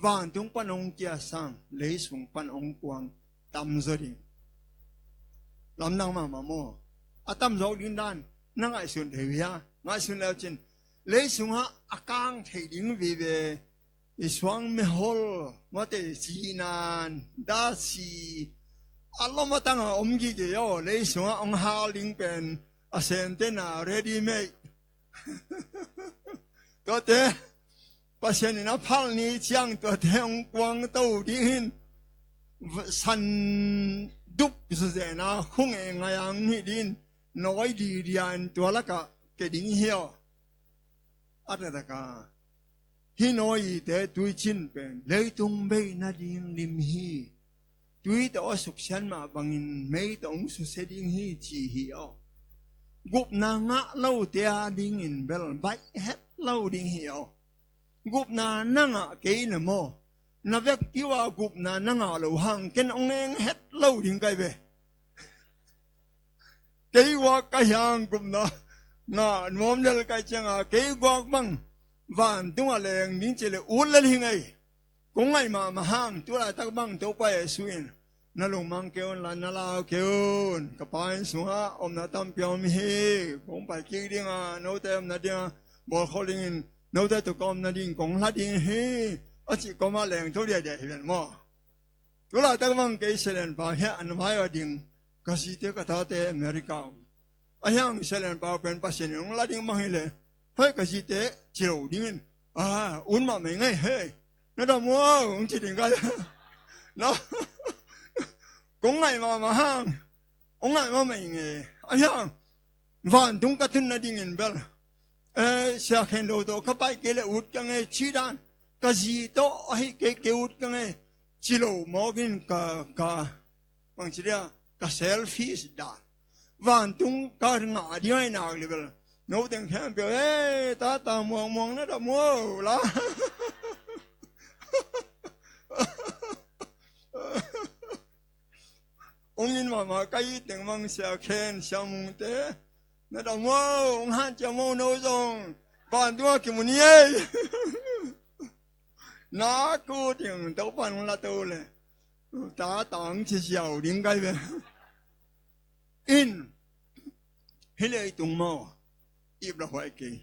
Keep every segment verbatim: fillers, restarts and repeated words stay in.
vantung pan hong kia sang, leisung pan hong kuang tamzaw ding. Lamdang mahmah maw? A tamzawk ding dan na ngaihsun thei uh hia? Ngaihsun leu cin, leisungah a kang thei ding vive, i suang mehol, mate, sinan, dasi, a lom a tangah om gige aw, leisungah hong hal ding pen a sentena ready made. Tuate Pasian in a phal ni ciang tuate hong kuang to ding hin, san dup zuzena khung e ngai ang hi ding, nawi didia in tua lakah ke ding hi aw. A taktakah hih nawite tuicin pen leitung bei nading lim hi. Tui tawh a suksiat mah bangin mei tawh hong susia ding hi ci hi aw. Gupna ngah lote a dingin bel baih het lo ding hi aw. Gupna na ngah kei le maw, na vekpi uh a gupna na ngah loh hang ken hong eng het lo ding kai ve. Kei guak ka hiang gupna ngah nuam lel kai cianga kei guak bang vantungah leng ding ci le ut lel hi ngei. Kong ngaih mahmah hang, tu laitak bang Topa Jesu in na lungmang kei un la, na lau kei un. Ka Pa inn sungah omna tampi om hi. Kong pai kik dinga note omna dinga bawlkhol dingin, note tawh ka omna dingin kong la ding hi, a cih kawmah leng tho diaidiai hi ven maw. Tu laitak bang kei selen pa hiah an vai a ding, ka zite ka tate America om. A hiang selen pa pen Pasian in hong la ding bang hi le, hoi ka zite ci lo dingin, a un mahmah i ngei hei. Na dam uh aw hong ci ding kai. Na kong ngaih mahmah hang, hong ngaih mahmah i ngei. A hiang vantung ka tun nadingin bel, eh, Sia Khen Lo tawh ka pai kei le ut ka ngei ci dan, ka zi tawh ahi kei kei ut ka ngei ci lo mawkin ka, ka, bang ci dia, ka selfish dan. Vantung ka ngah ding ahi nak le bel, no teng khempeuh, eh, tata muangmuang na dam uh aw la. Hong in mahmah ka it teng bang Sia Khen, Sia Mungte, na dam uh aw, hong hanciam uh aw no zong, vantung a kimu ni ei. Na ku ding Topa in hong la to le, ta tang ci ziau ding kai ve. In, hih leitung maw, ip la huai kei.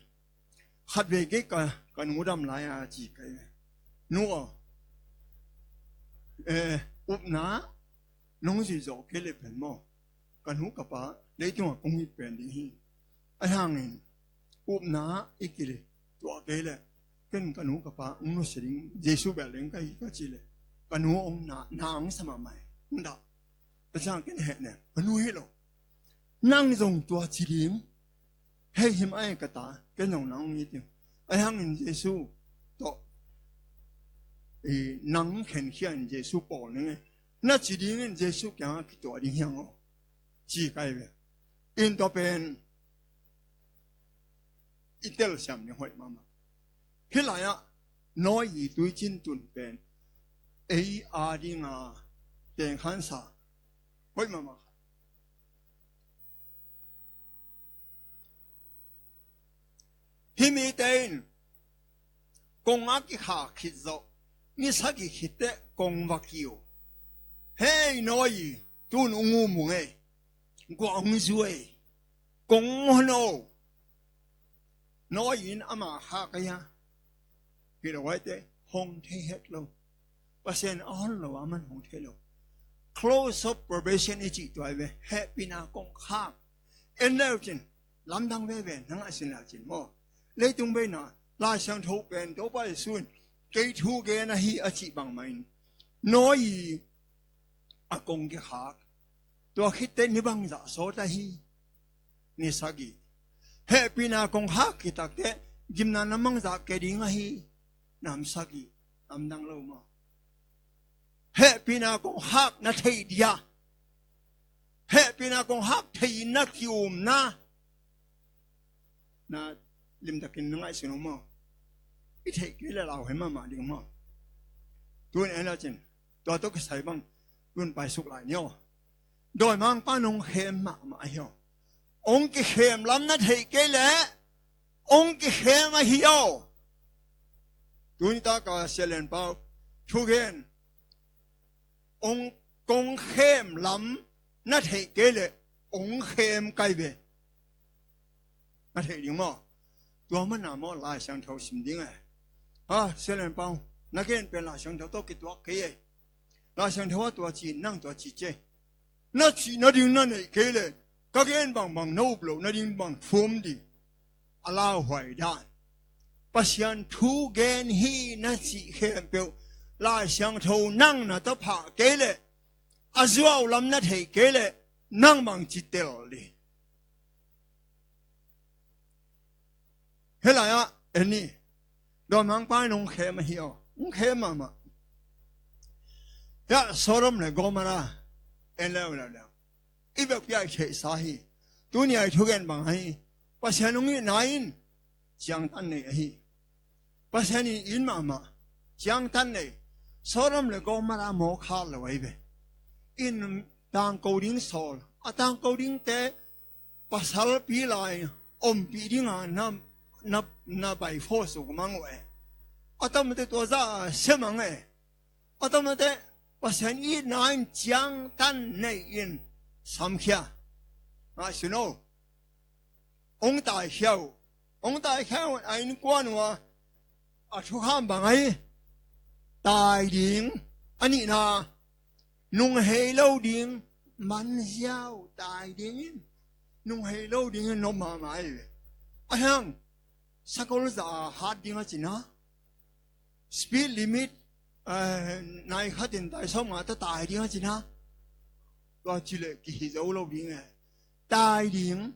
Khatvei kei ka, ka nu dam lai a ci kai ve. Nu aw, eh, upna nong zuih zawh kei le pen maw, ka nu ka pa leitungah kong it pen ding hi. A hangin upna i kile tuah kei le, ken ka nu ka pa hong nusia ding, Jesu bel ding ka hi ka ci le, ka nu hong na, na hong sa mahmah hi. Hong dah. Tua ciang ken heh ne, ka nu hi lo. Nang zong tua ci ding. Hei him ai ka ta, ken zong nang hong it ding. A hangin Jesu tawh, eh, nang khenkhia in Jesu pawl ning e. Na ci dingin Jesu kiangah kituah ding hiang aw. Ci kai ve. In tua pen i telsiam ding hoih mahmah. Hih lai-ah Noah i tuicin tun pen ei a dinga tengkhansa hoih mahmah. Hih mite in kong a kikhak khit zawh ni sagih khit teh kong va kiu. Hei Noah i, tun ung um ung ei. Guah hong zu ei. Kong hon o. Noah in ama khak a hia? Hi lo, huaite hong thei het lo. Pasian a hon lo a man hong thei lo. Close of probation i cih tua hi ve. Hehpihna kong khak. En leu cin lamdang veve na ngaihsun leu cin maw. Leitung beina Lai Siangtho pen Topa Jesu in kei thu gen ahi a cih bangmah in Noah i a kong kikhak. Tua khit teh ni bangzah sawt ahi? Ni sagih. Hehpihna kong khak khit tak teh gimna na bangzah ke ding ahi? Nam sagih. Lamdang lo maw. Hehpihna kong khak na theih dia, hehpihna kong khak thei in na ki-umna na limtakin na ngaihsun uh maw. I theih kei le lauhuai mahmah ding maw. Tun en a cin tua tawh kisai bang tun paisuk lai ni aw. Dawimangpa nong khem mahmah ahi aw. Hong kikhem lam na theih kei leh hong kikhem ahi aw. Tuni taka Sia Lian Pau thugen, ong kong khem lam na theih kei leh ong khem kai ve. Na theih ding maw? Tua mana maw Lai Siangtho sim ding e. Ha, Sia Lian Pau, na gen pen Lai Siangtho tawh kituak kei e. Lai Siangtho ah tua ci, nang tua ci ci e. Na cih nading na neih kei leh ka gen bangbang na up loh nading bang phum dih. A lauhuai dan. Pasian thu gen hi na cih khempeuh Lai Siangtho nang na taphah kei leh, a zuau lam na theih kei leh, nang bang ci tel dih. Hih lai-ah en ni. Dawimangpa in hong khem ahi aw. Hong khem mahmah. Hiah Sodom le Gomorrah en leuleu leu. I biakpiak i theihsa hi. Tuni a i thugen bang ahi. Pasian hong itna in ciangtan nei ahi. Pasian in it mahmah. Ciangtan nei. Sodom le Gomorrah mawk khat lo ahi ve. In tangko ding sawl. A tangko dingte pasalpi lai ompih dinga na, na, na by force uh mang uh e. A tamte tua zah a sia mang e. A tamte Pasian itna in ciangtan nei in samkhia. Ngaihsun o. Ong taikhia uh. Ong taikhia uh a innkuan uh a, a thukham bang ahi. Tai ding. A nihna. Nung hei lo ding, manziau tai ding in, nung hei lo ding in nop mahmah ahi ve. A hiang, sakol za a hat ding a cina, speed limit, eh, nai khat in tai sawm nga ta tai ding a cina, tua ci leh kihi zo lo ding e. Tai ding,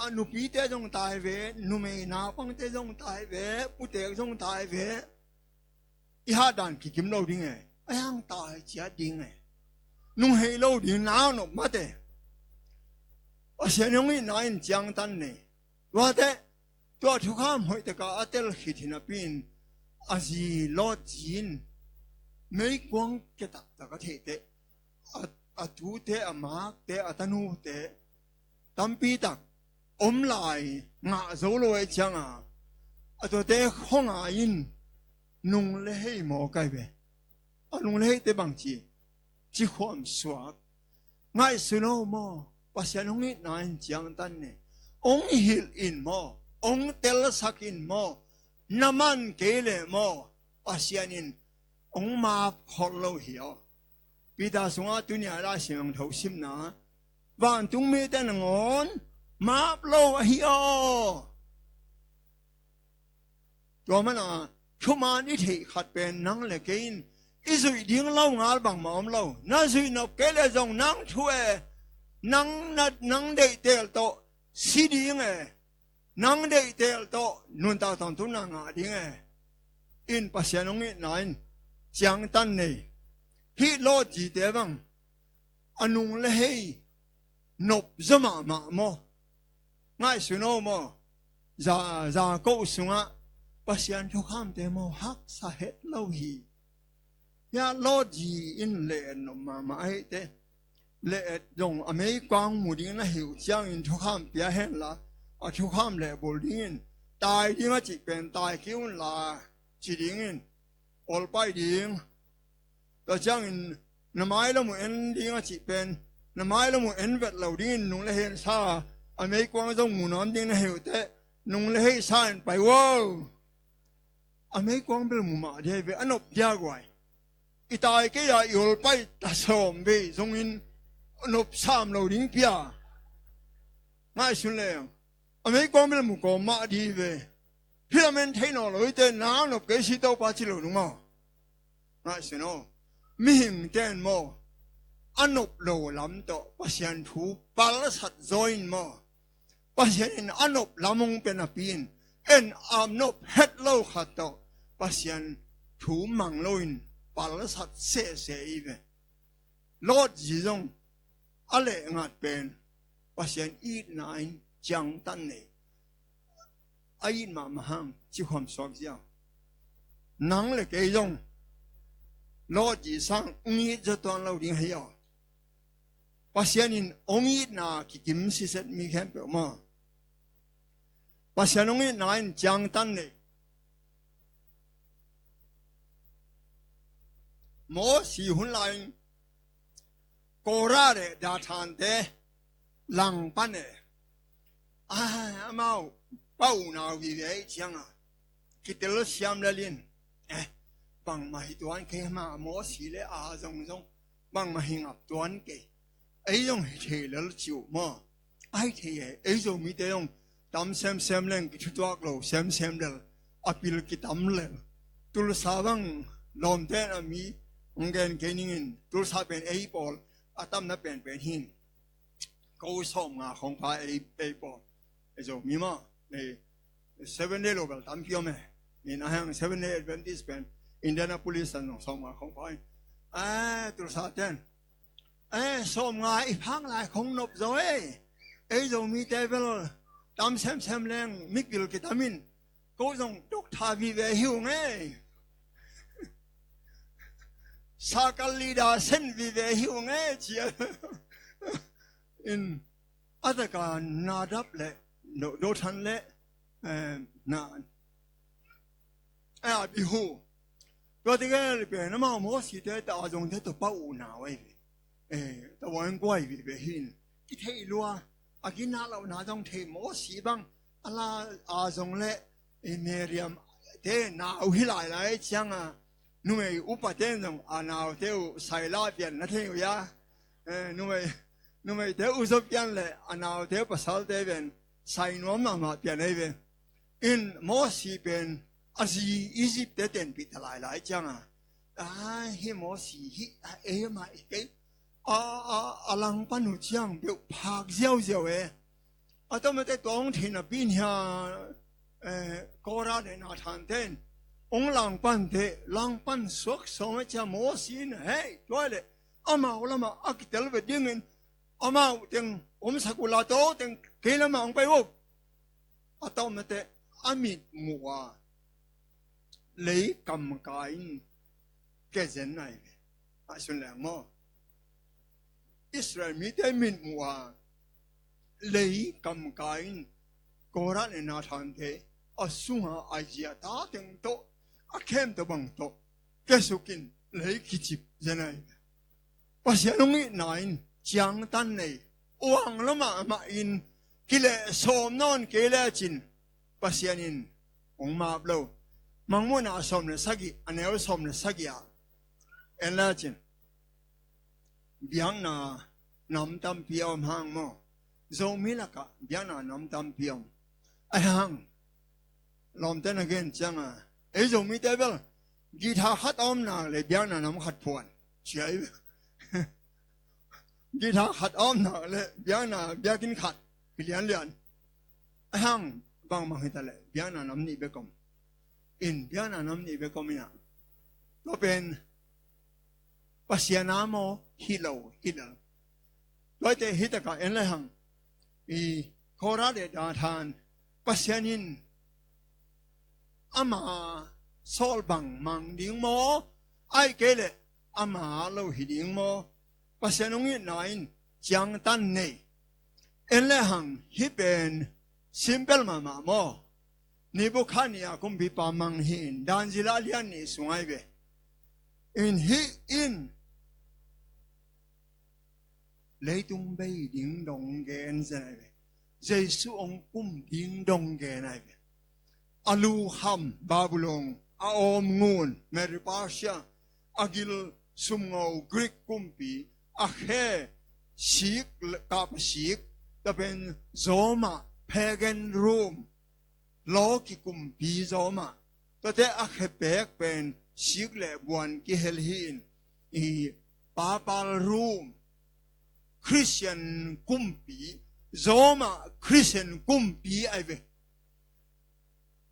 a nupite zong tai ve, numei naupangte zong tai ve, putek zong tai ve. I hatdan kikim lo ding e. A hiang tai ciat ding e. Nung hei lo ding na nop mate. Pasian hong itna in ciangtan nei. Tuate, tua thukham hoih taka a tel khit hi napi in a zi Lot zi in meikuang ke taktak a theihte. A, a tute, a makte, a tanute tampi tak om lai ngah zo lo ahih cianga a tuate khuangai in nung le hei maw kai ve. A nung le heite bang ci, ci khuam suak. Ngaihsun o maw, Pasian hong itna in ciangtan ne. Hong hilh in maw, hong telsak in maw, na man kei leh maw, Pasian in hong map khol lo hi aw. Peter sungah tuni a Lai Siangtho simna, vantung mite nangawn map lo ahi aw. Tua mana thuman i theih khat pen nang le kei in i zuih ding lo ngal bangmah om lo. Na zuih nop kei leh zong nang thu e, nang na, nang deihtel tawh si ding e. Nang deihtel tawh nuntak tawntungna ngah ding e. In Pasian hong itna in ciangtan nei. Hih Lot zite bang a nung le hei nop zaw mahmah maw? Ngaihsun o maw? Za, Jakob sungah Pasian thukhamte maw haksa het lo hi. Hia Lot zi in le-et nop mahmah ahihte. Le-et zong a meikuang mu ding na hi uh ciangin thukham pia henla, a thukham lehbulh dingin tai ding a cih pen tai kei unla ci dingin olpai ding. Tua ciangin na mailam uh en ding a cih pen na mailam uh en vet lo dingin nung le hei sa, a meikuang zong mu nuam ding na hi uh teh, nung le hei sa in pai uh aw. A meikuang bel mu mah dia hi ve, a nop dia guai. I tai kei a i olpai ta sawm vei zongin nop sam lo ding pia. Ngaihsun leng a meikuang bel mu kawm mah di hi ve. Hih lamen thei nawn lo hite, nang nop kei si Topa ci lo ding maw? Ngaihsun aw. Mihingte in maw a nop lo lam tawh Pasian thu palsat zaw in maw? Pasian in a nop lam hong pia napi in, en a nop het lo khat tawh Pasian thu mang loin palsat sehseh hi ve. Lot zi zong a lehngat pen Pasian itna in ciangtan nei. A it mahmah hang ci khuam suak ziau. Nang le kei zong Lot zi sang hong it zaw tuan lo ding hi aw. Pasian in hong itna kikim siset mi khempeuh maw? Pasian hong itna in ciangtan nei. Mosi hun lai-in Korah le Dathan te langpan e. Ai, amau pau nau vive ei cianga kitel siam lel in, eh, bangmah hi tuan kei mah, Mosi le a zongzong bangmah hi ngap tuan kei. Ei zong hi thei lel ci uh maw? Ai thei e, ei Zomite zong tam semsem leng kithutuak lo semsem lel, a pil kitam lel. Tulsa bang lawmte na mi hong gen kei ningin, Tulsa pen ei pawl a tamna penpen hi. Ko sawmnga khong pha ei, ei pawl. Ei Zomi maw? Ei Seven Day lo bel tampi om e. Min a hang Seven Day Adventist pen Indianapolis an zong sawmnga khong pha hi. Ah, Tulsa ten, eh, sawmnga i phak lai khong nop zaw e. Ei Zomite bel tam semsem leng mipil kitam in, ko zong doctor vive hi ung e. Sakal leader sen vive hi ung e, cia. In, a taka Nadab le Do-, Dathan le, eh, na, eh, Abihu. Tua tegel pen amau Mosite ta a zongte tawh pau uh nau ahi ve. Eh, tua in guai vive hi in. Kitheih lua, a ginah lohna zong thei, Mosi bang a la a zong le, eh, Miriam te nau hi lailai cianga, numei upa ten zong a naute uh sai la pian na thei uh ia. Eh, numei, numeite uh zaw pian le a naute uh pasalte ven sai nuam mahmah pian ahi ve. In Mosi pen a zi Egypt te tenpih ta lailai cianga, ai, hi Mosi hi a, ei mah hi kei. A, a, a langpan uh ciang beuh phak ziauziau e. A tawmate tua hong theihna pi in hia, eh, Korah le Dathan ten hong langpan te, langpan suak sawm a cia Mosi in, hei, tua le amau lamah a kitel ve dingin amau teng omsak uh la, to teng kei lamah hong pai uh. A tawmate a mitmuh a lei kamkai in kezen ahi ve. A sun leng maw? Israel mite mitmuh a lei kamkai in Korah le Dathan te a sunga a zia ta teng tawh, a khem tawh bang tawh kesukin lei kicip zen ahi ve. Pasian hong itna in ciangtan nei, uang lo mahmah in kileh sawm nawn kei lecin Pasian in hong map lo. Mangmuhna sawm le sagih, a neu sawm le sagih ah en lecin, biakna nam tampi a om hang maw? Zomi lakah biakna nam tampi a om. Ahi hang, lawmte na gen cianga, ei Zomite bel guitar khat a om nak le biakna nam khat phuan cia hi. Guitar khat a om nak le biakna, biakinn khat hi lianlian. Ahi hang, bangmah hi ta le biakna nam nih bek om. In biakna nam nih bek om in ah, tua pen Pasian a maw? Hi lo, hi lo. Tuate hi takah en le hang, i Korah le Dathan, Pasian in ama sawl bang mang ding maw? Ahih kei leh ama lo hi ding maw? Pasian hong itna in ciangtan nei. En le hang, hih pen simple mahmah maw? Nebukhadnezzar kumpipa mang hi in, Dan zila lian nih sung ahi ve. In hih in leitung bei ding dong gen zen ahi ve. Jesu hong kum ding dong gen ahi ve. A lukham Babylon, a awm ngun Medo-Persia, a gil sumngo Greek kumpi, a khe sik, kapa sik, tua pen Roma, pagan Rome, law kikumpi Roma, tuate a khe pek pen sik le buan kihel hi in, i papal Rome, Christian kumpi, Roma Christian kumpi ahi ve.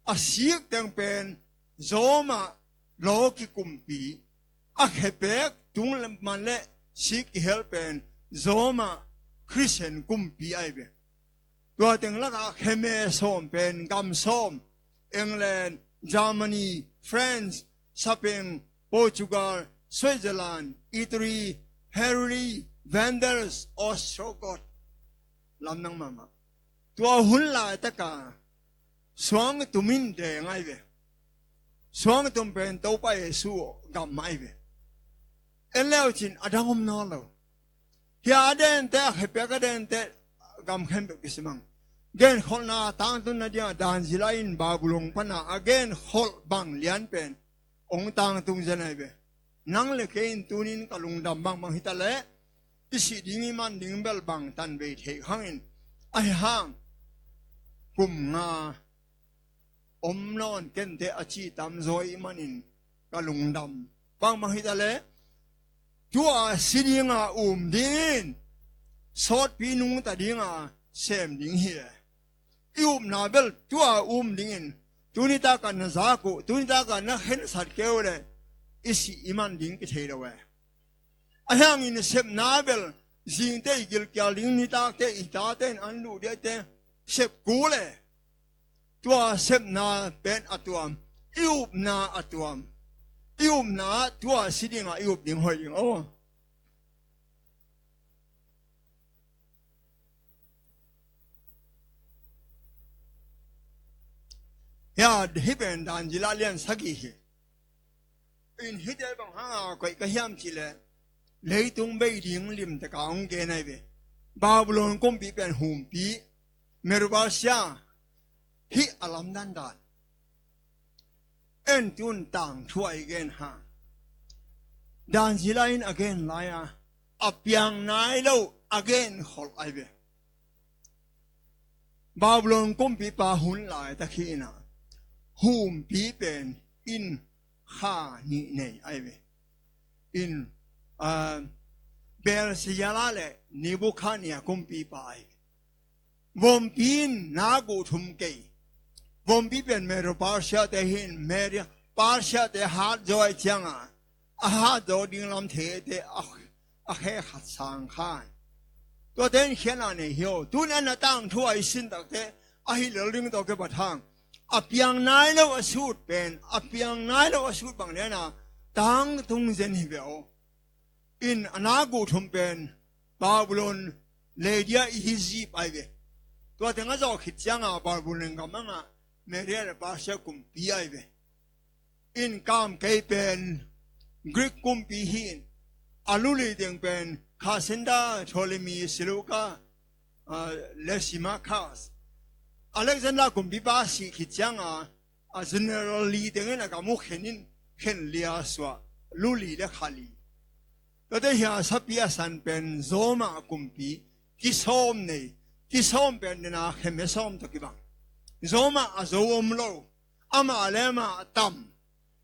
A sik teng pen Roma law kikumpi, a khe pek tung le man le sik kihel pen Roma Christian kumpi ahi ve. Tua teng lakah khe me sawm pen gam sawm, England, Germany, France, Spain, Portugal, Switzerland, Italy, Hungary, Vandals, Ostrogoth, lamdang mahmah. Tua hun laitaka suangtum in deng ahi ve. Suangtum pen Topa Jesu gam ahi ve. En leucin a dang om nawn lo. Hia a dente, a khepiak a dente, gam khempeuh kisimang. Genkholhna tangtun nadingah Daniel in Babylon pana a genkholh bang lian pen hong tangtung zen ahi ve. Nang le kei in tunin ka lungdam bangbang hita leh i sih ding i man ding bel bang tanvei theih khangin, ahi hang kum nga om nawn kente a ci tamzaw i manin ka lungdam bangbang hita leh tua si dinga um dingin sawtpi nungta dinga sem ding hi. I upna bel tua um dingin tuni taka na zak uh, tuni taka na khensat kei uh leh i sih i man ding kithei lo e. Ahi hangin sepna bel zingte i gilkial ding, nitakte i tate in an luh diakte sep kul e. Tua sepna pen a tuam, i upna a tuam. I upna ah tua si dinga i up ding hoih ding aw. Hia, hih pen Daniel a lian sagih hi. In hihte bang hanga koih ka hiam cihleh, leitung bei ding limtaka hong gen ahi ve. Babylon kumpi pen humpi, Medo-Persia, hih a lamdang dan. En tun tangthu a i gen hang, Daniel in a gen lai-a a piang nai lo a genkholh ahi ve. Babylon kumpipa hun laitak hi inah humpi pen inn kha nih nei ahi ve. In, ah, Belshazzar le Nebuchadnezzar kumpipa ahi ve. Vompi in na guh thum kei. Vompi pen Medo-Persia te hi in, Medo-Persia te hat zaw ahih cianga a hat zaw ding lam theite a, a khe khat sang kha. Tuate in khiatna nei hi aw. Tun en a tangthu a i sin takte ahi lel ding tawh kipat hang, a piang nai lo a sut pen, a piang nai lo a sut bang liana tangtung zen hi ve aw. In a na guh thum pen Babylon, Media, Egypt ahi ve. Tua teng a zawh khit cianga Babylon gam a ngah Media le Persia kumpi ahi ve. In kam kei pen Greek kumpi hi in, a luli teng pen Cassander, Ptolemy, Seleucus, ah, Lysimachus. Alexander kumpipa sih khit cianga a general li tengin a gam uh khen in, khen li a suah, lu li le kha li. Tuate hia sapi a san pen Roma kumpi kisawm nei, kisawm pen dena kheme sawm tawh kibang. Roma a zo om lo, amah le amah a tam.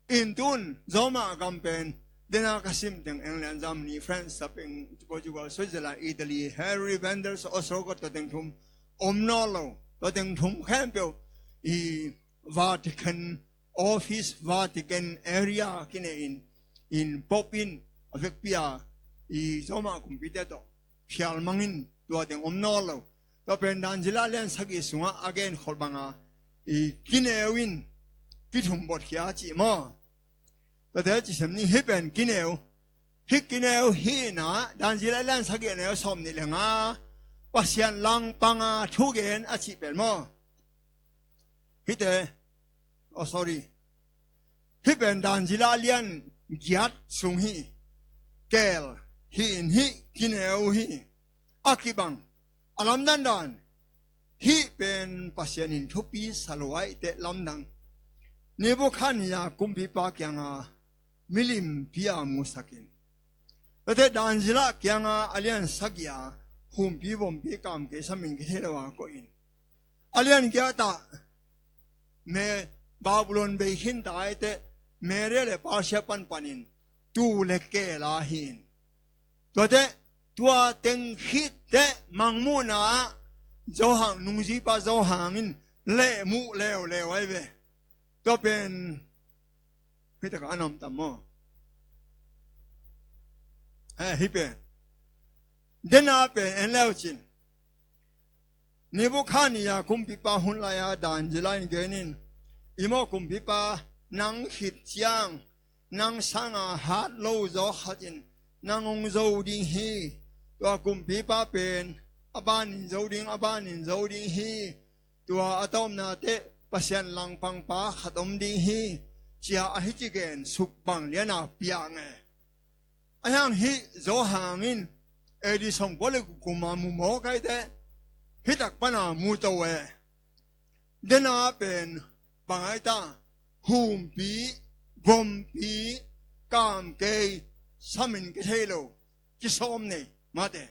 In tun Roma gam pen dena ka sim teng England, Germany, France, Spain, Portugal, Switzerland, Italy, Harry Vandals, Ostrogoth, tua teng thum om nawn lo. Tua teng thum khempeuh i Vatican office, Vatican area kinei in, in Pope in a vekpi a i Roma kumpite tawh phial mangin tua teng om nawn lo. Tua pen Daniel a lian sagih sungah a genkholh banga i kineu in kithum botkhia cih maw? Tuate cisem ni, hih pen kineu. Hih kineu hi inah Daniel a lian sagih a neu sawm nih le nga, Pasian langpanga thugen a cih pen maw? Hihte, oh, sorry. Hih pen Daniel a lian giat sung hi. Keel hi in, hih kineu hi. A kibang, a lamdang dan. Hih pen Pasian in thupi sa lo ahih teh lamdang. Nebuchadnezzar kumpipa kianga milimpi a musak in. Tuate Daniel a kianga a lian sagih a humpi vompi kam kei samin kithei lo a koih in. A lian giat ah me Babylon bei khin ta ahih teh Media le Persia panpanin tuu le keel a hi in. Tuate, tua teng khit teh mangmuhna ah Johan, nungzuipa Johan in lehmuh leuleu ahi ve. Tua pen hih takah a nam tam maw? Eh, hih pen dena pen en leucin. Nebuchadnezzar kumpipa hun lai-a Daniel in gen in, i maw kumpipa, nang khit ciang nang sanga hat lo zaw khat in nang hong zo ding hi. Tua kumpipa pen a banin zo ding, a banin zo ding hi. Tua a tawpna teh Pasian langpangpa khat om ding hi, ci-a a hih ci gen suk bang liana piang e. Ahi hang hih Johan in A D sawmkua le guk kum a mu mawk ahih teh, hih tak pan a mu to e. Dena pen bang ahi ta, humpi, gompi, kamkei, samin kithei lo, kisawm nei, mate.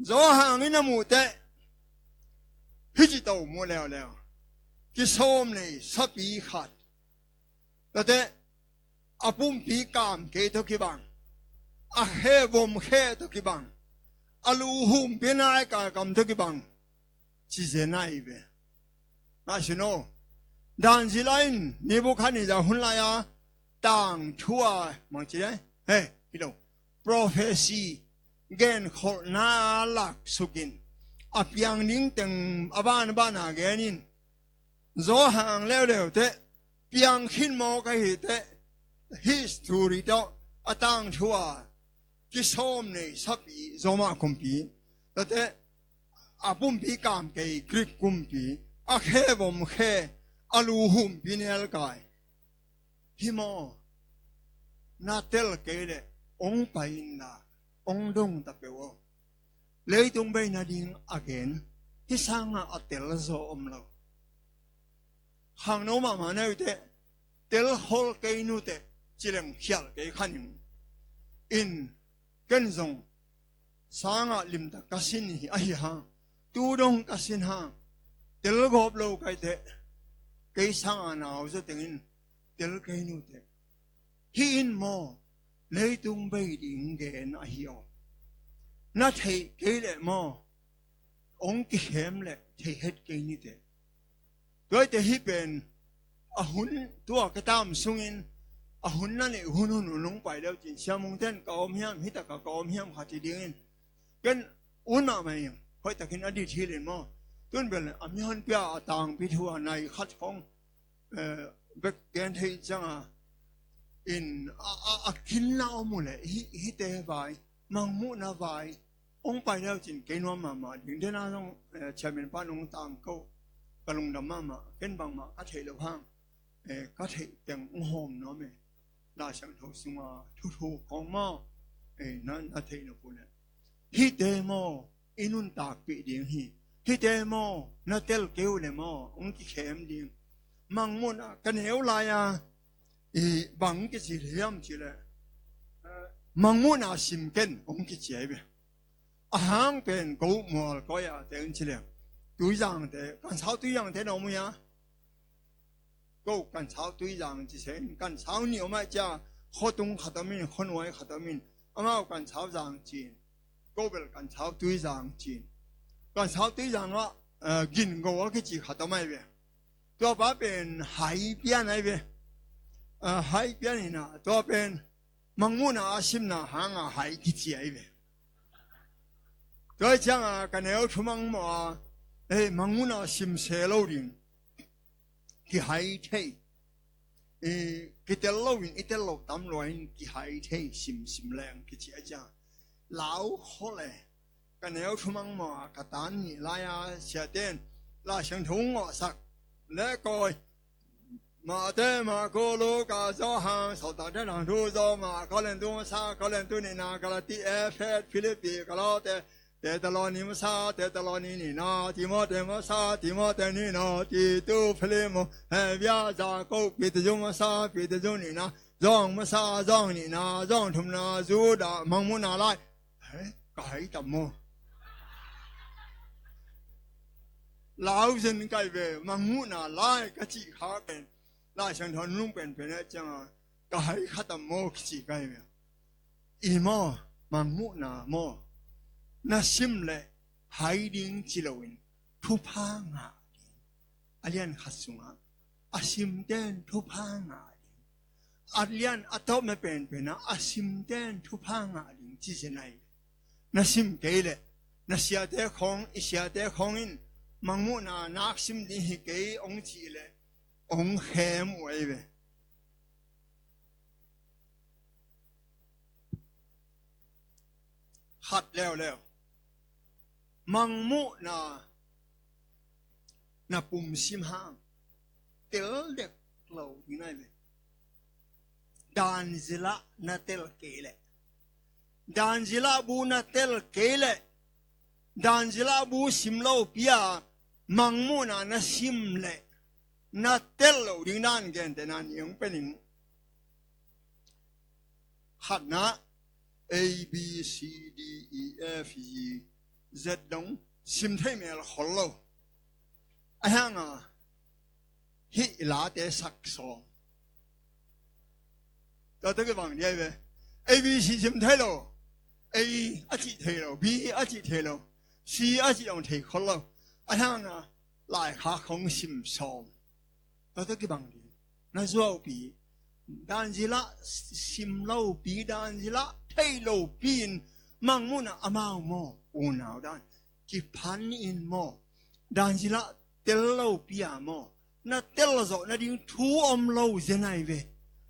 Johan in a muh teh, hih ci to mu leuleu. Kisawm nei sapi khat. Tate, a pumpi kamkei tawh kibang. A khe vom khe tawh kibang. A lu humpi nai kaikam tawh kibang. Ci zen ahi ve. Ngaihsun aw. Dan zila in Nebuchadnezzar hun lai-a tangthu a, mang ci dai. He, hi lo. Prophecy. Genkholhna a laksukin. A piang ding teng a ban a ban a genin. Johan leuleu teh, piang khin mawk ahih teh, history tawh a tangthu a, kisawm nei sapi, Roma kumpi. Tate, a pumpi kamkei, Greek kumpi, a khe vom khe, a lu humpi nelkai. Hi maw, na tel kei leh, ong pai inla, ong dong ta peuh aw. Leitung bei nading a gen, hih sangah a tel zaw om lo. Khangno mahmah na hih teh, tel hol kei nu teh, ci leng khial kei kha ning. In, ken zong, sangah limtak ka sin hi, ahi hang, tu dong ka sin hang, tel gawp lo ka hih teh, kei sangah na au zaw tengin, tel kei nu teh. Hih in maw, leitung bei ding gen ahi aw. Na theih kei leh maw, ong kikhem leh thei het kei ni teh. Tua hi teh hih pen, a hun tua ka tam sungin, a hun na neih hun hun hun ong pai leu cin, Sia Mung ten ka om hiam, hih takah ka om hiam khat hi dingin. Ken un mahmah ing, hoih takin a dit hilin maw. Tun bel a mihonpi a tangpi thu a nai khat khong, eh, bek gen thei cianga, in a, a, a kinna om uh leh, hi, hihte vai, mangmuhna vai, ong pai leu cin kei nuam mahmah ding. Dena zong, eh, chairman pa nong tang ko, ka lungdam mahmah, ken bangmah ka theih loh hang, eh, ka theih teng ong hawm nuam e. Lai Siangtho sunga thuthu khawng maw, eh, na, na theih nop uh leh. Hihte maw, i nuntakpih ding hi. Hihte maw, na tel kei uh leh maw, ong kikhem ding. Mangmuhna, ka neu lai-a, i bang kici hiam cih leh, eh, mangmuhna sim ken, ong kici ahi ve. A hang pen, ko mual koi a teng ci leh. Tuizangte, Kansau Tuizangte na om uh hia? Ko Kansau Tuizang ci se in, Kansau nih om ahih ciang, khuatung khat om in, khuanuai khat om in, amau Kansau Zang ci in, ko bel Kansau Tuizang ci in. Kansau Tuizang ah, eh, Gin Go a kici khat om ahi ve. Tua pa pen Hai Pian ahi ve. Eh, Hai Pian hi na, tua pen Mangmuhna a simna hanga Hai kici ahi ve. Tua hi cianga ka neu thumang mawh a, eh, mangmuhna sim se lo ding. Kihai thei. Eh, kitel loin, i tel loh tam lua in kihai thei, sim, sim leng kici a ciang. Lau khol e. Ka neu thumang mawh a ka tan nih lai-a siaten Lai Siangtho ngawhsak le kawi. Mate, Marko, Luka, Johan, Sawltakte Tangthu, Roma, Korintu masa, Korintu nihna, Galati, Efet, Filipi, Kolote, Thesalonika masa, Thesalonika nihna, Timote masa, Timote nihna, Titu, Filemon, Hebru, Jakob, Peter masa, Peter nihna, Johan masa, Johan nihna, Johan thumna, Judah, Mangmuhna lai. He, ka hai tam maw? Lau zen kai ve, Mangmuhna lai ka cih kha pen, Lai Siangtho nunung penpen a cianga, ka hai kha tam maw kici kai ve. I maw, Mangmuhna maw, na sim leh hai ding ci loin, thupha ngah ding. A lian khat sungah a simten thupha ngah ding. A lian a tawpna penpen ah a simten thupha ngah ding ci zen ahi. Na sim kei leh, na siate khawng, i siate khawng in Mangmuhna nak sim ding hi kei ong cih leh, ong khem uh ahi ve. Khat leuleu. Mangmuhna na pumsim hang tel dek lo ding ahi ve. Dan zilah na tel kei leh, Danzilah bu na tel kei leh, danzilah bu sim lopi a mangmuhna na sim leh na tel lo ding dan gentehna nih hong pia ning. Khatna, A B C D E F G Z dong sim thei mel khol lo. A hanga hih i late sak sawm. Tua tawh kibang dia hi ve. A B C sim thei lo. A a cih thei lo, B a cih thei lo, C a cih dong thei khol lo. A hanga laikhak hong sim sawm. Tua tawh kibang dia. Na zuaupi, danzilah sim lopi, danzilah thei lopi in mangmuhna amau maw, unau dan kiphan in maw, danzilah tel lopi a maw, na tel zawh nading thu om lo zen ai ve.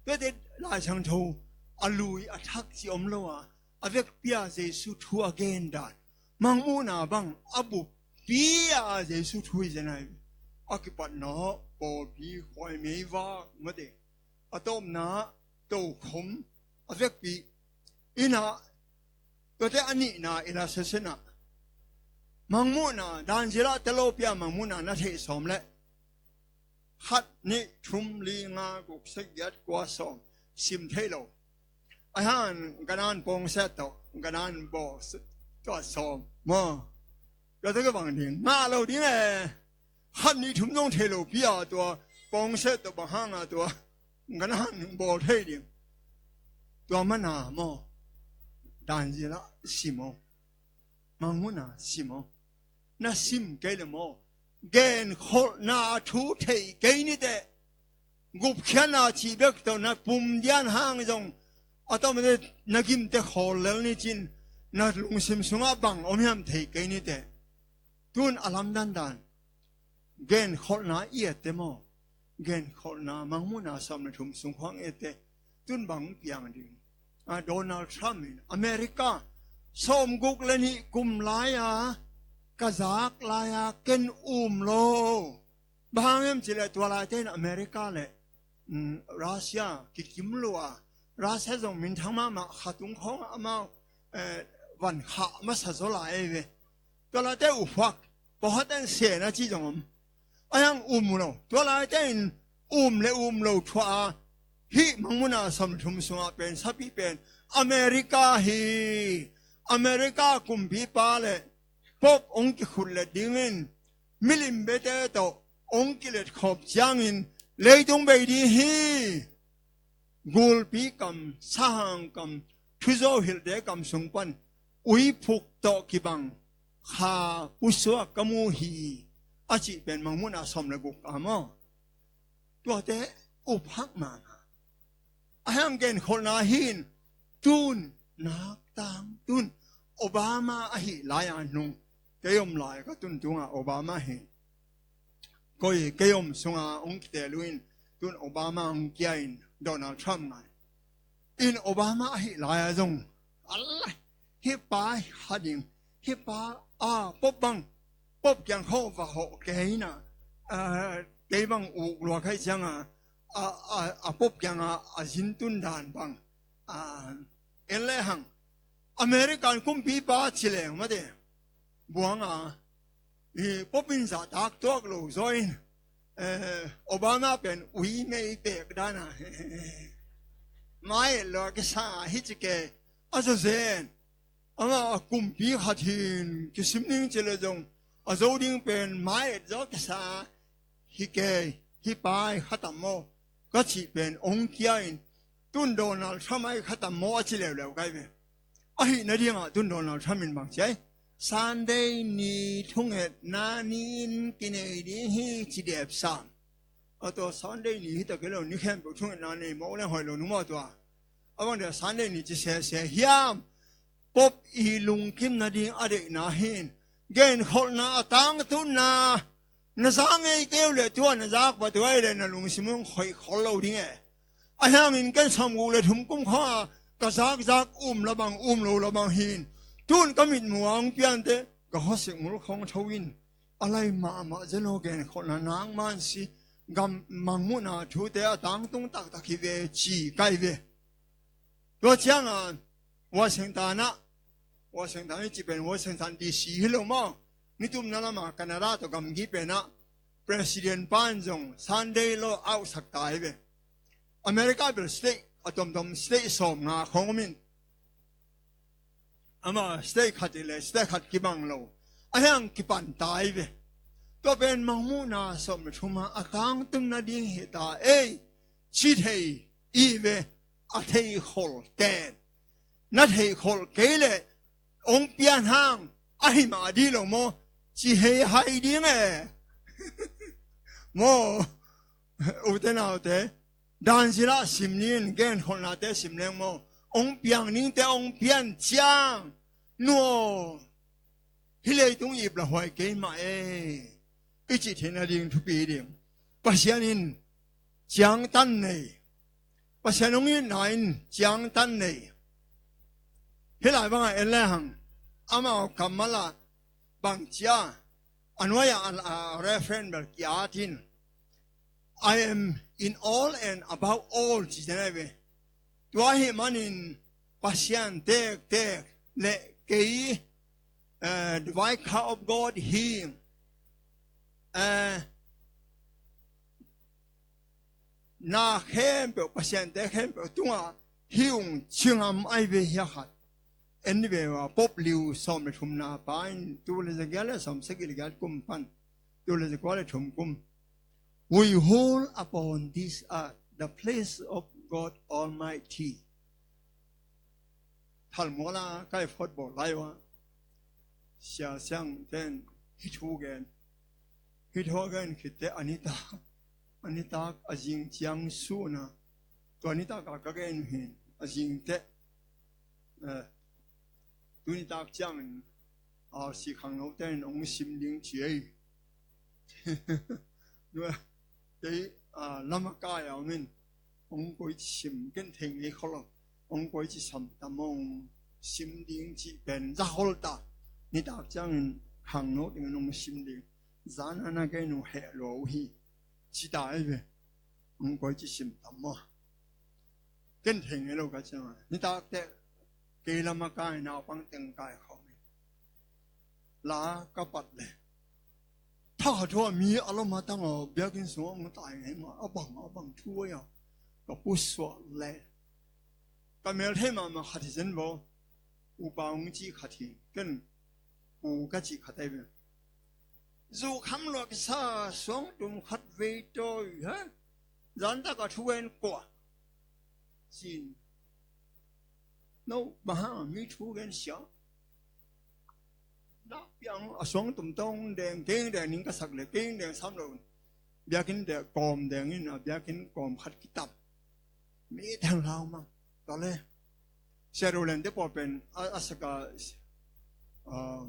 Tuate Lai Siangtho a lui a thak ci om lo a, a vekpi a Jesu thu a gen dan, mangmuhna bang a buppi a Jesu thu hi zen ai ve. A kipatna pawlpi khuai meivak mate, a tawpna tokhom, a vekpi ina. Tuate a nihna i la sesena, mangmuhna danzilah tel lopi a mangmuhna na theih sawm leh, khat, nih, thum, li, nga, guk, sagih, giat, kua, sawm, sim thei lo. A han ganan pawngset tawh ganan bawl tua sawm maw. Tua tawh kibang ding, ngah lo ding e. Khat, nih, thum zong thei lopi a tua pawngset tawh bang hanga tua ganan bawl thei ding. Tua mana maw, danzilah sim aw. Mangmuhna sim aw. Na sim kei le maw, genkholhna thu thei kei niteh, gupkhiatna cih bek tawh na pum dian hang zong a tawmate na gimte khawl lel nicin, na lungsim sungah bang om hiam thei kei niteh. Tun a lamdandan genkholhna i ette maw? Genkholhna mangmuhna sawm le thum sung khuang i ette. Tun bang piang ding? A, Donald Trump in America sawmguk le nih kum lai-a ka zak lai-a ken um lo. Bang hang hiam cih leh tua laite in America le, mm, Russia kikim lua. Russia zong minthang mahmah, kha tung khawngah amau, eh, van khah masa zaw lai ei ve. Tua laite uh phuak, pawlkhatte in sen a ci zong om. A hiang um lo. Tua laite in um le um lo thuah a, hih mangmuhna sawm le thum sungah pen, sapi pen America hi. America kumpipa le Pope hong kikhut let dingin milim bete tawh hong kilet khawp ciangin leitung bei ding hi. Gulpi kam, sahang kam, thuzo hilhte kam sung pan uiphuk tawh kibang kha pusuak ka mu hi, a cih pen mangmuhna sawm le guk a maw? Tuate uphak mahmah. A hiang genkholhna hin tun, nak tang tun, Obama ahih lai-a nung kei om lai ka tun tunga Obama hi. Koi kei om sunga hong kitel uh in, tun Obama hong kia in Donald Trump ngai. In Obama ahih lai-a zong, alai, hih pa hi kha ding, hih pa, a, Pope bang, Pope kiang khawng va hawh kei ina, a, kei bang uk lua khai cianga, a, a, a Pope kianga a zin tun dan bang, a, en le hang, American kumpipa ci leng mate, buanga, i Pope in zahtak tuak lo zaw in, eh, Obama pen ui mei pek dana, mai lo kisa hi ci ke, a zaw zen. Ama a kumpi khat hin kisim ding ci le zong a zo ding pen mai et zaw kisa hi ke, hi pai khatam maw, ka cih pen hong kia in, tun Donald Trump ai khatam maw a ci leuleu kai ve. Ahi nadingah tun Donald Trump in bang ci ai? Sunday ni thungetna ni-in kinei ding hi ci dep sam. A tua Sunday ni hi ta kei lo, ni khempeuh thungetna nei mawk leng hoih lo nung maw tua. A bang dia Sunday ni ci sese hiam? Pope i lungkim nading a deihna hin genkholhna a tangtunna na za ngei keu le tua na zak pa tua i le na lungsim hong khoih khol lo ding e. A hiangin ken sawmguk le thum kum kha ka zakzak um la bang um lo la bang hin tun ka mitmu a hong piante ka hawsik ngul khawng tho in a lai mahmah zen aw, genkholhna nangman si, gam mangmuhna thute a tangtung taktak hi ve ci kai ve. Tua cianga Washington ah, Washington i cih pen Washington D C hi lo maw, nitumna lamah Canada tawh gamgi penah President pa in zong Sunday law out sak ta hi ve. America bel state a tomtom state sawmnga khawng om in, ama state khat i le state khat kibang lo, a hiang kipan ta hi ve. Tua pen mangmuhna sawm le thum a a kangtum nading hi ta ei, ci thei i ve. A thei khol ten, na thei khol kei leh hong pian hang a hi mah dih lo maw, ci hei hai ding e. Maw, ute naute, dan zilah sim ning, genkholhnate sim leng maw, hong piang ningte hong pian ciang, nuaw, hih leitung ip la huai kei mah e, i cih theihna ding thupi ding. Pasian in ciangtan nei, Pasian hong itna in ciangtan nei. Hih lai bangah en lehang amau kammal ah bang ci a, a nuai-ah a, a reference bel ki-at in, "I am in all and above all," ci zen ai ve. Tua ahih manin Pasian tektek le kei, eh, the white car of God hi, eh, na khempeuh, Pasiante khempeuh tungah hi ung ci ngam ai ve hia khat. En ni ve ua, Pope Leo sawm le thumna pa in, tul le za giat le sawm sagih le giat kum pan tul le za kua le thum kum, "We hold upon this earth the place of God Almighty." Thalmuala kai phot bawl lai ua, Sia Siang ten hih thu gen. Hih thu gen khit teh a nitak, a nitak a zing ciang sun a, tua nitak a ka gen uh hi. A zing teh, eh, tu nitak ciangin R C khangnote in hong sim ding ci ei. Kei, ah, lama kai a om in, hong koici sim, ken thei ngei khol lo, hong koici sam tam hong sim ding cih pen za khol ta. Nitak ciangin khangno dingin hong sim ding. Zan a na kei nu heh lua uh hi, ci ta ei ve. Hong koici sim tam maw. Ken thei ngei lo ka ciang a, nitak teh kei lama kai naupang teng kai khawm hi. La ka pat le, thakhat thu a mi a lom a tang aw, biakinn sungah hong tai ngei mah, a bang a bang thu a, ka pusuah le. Ka mel thei mahmah khat hi zen bo. Upa hong cih khat hi, ken pu ka cih khat ai ve. Zu kham luak sa suang tum khat vei tawi, ha? Zan tak a thu gen kua? Sin. No, bang hang a mi thu gen sia? Na piang a suang tum tawh hong deng, kei hong deng ning ka sak le, kei hong deng sam lo. Biakinn deng kawm deng in, a biakinn kawm khat kitam. Mi dang lau mang. Tua le, Sia Ro Lian te pawl pen a, a sak a, ah,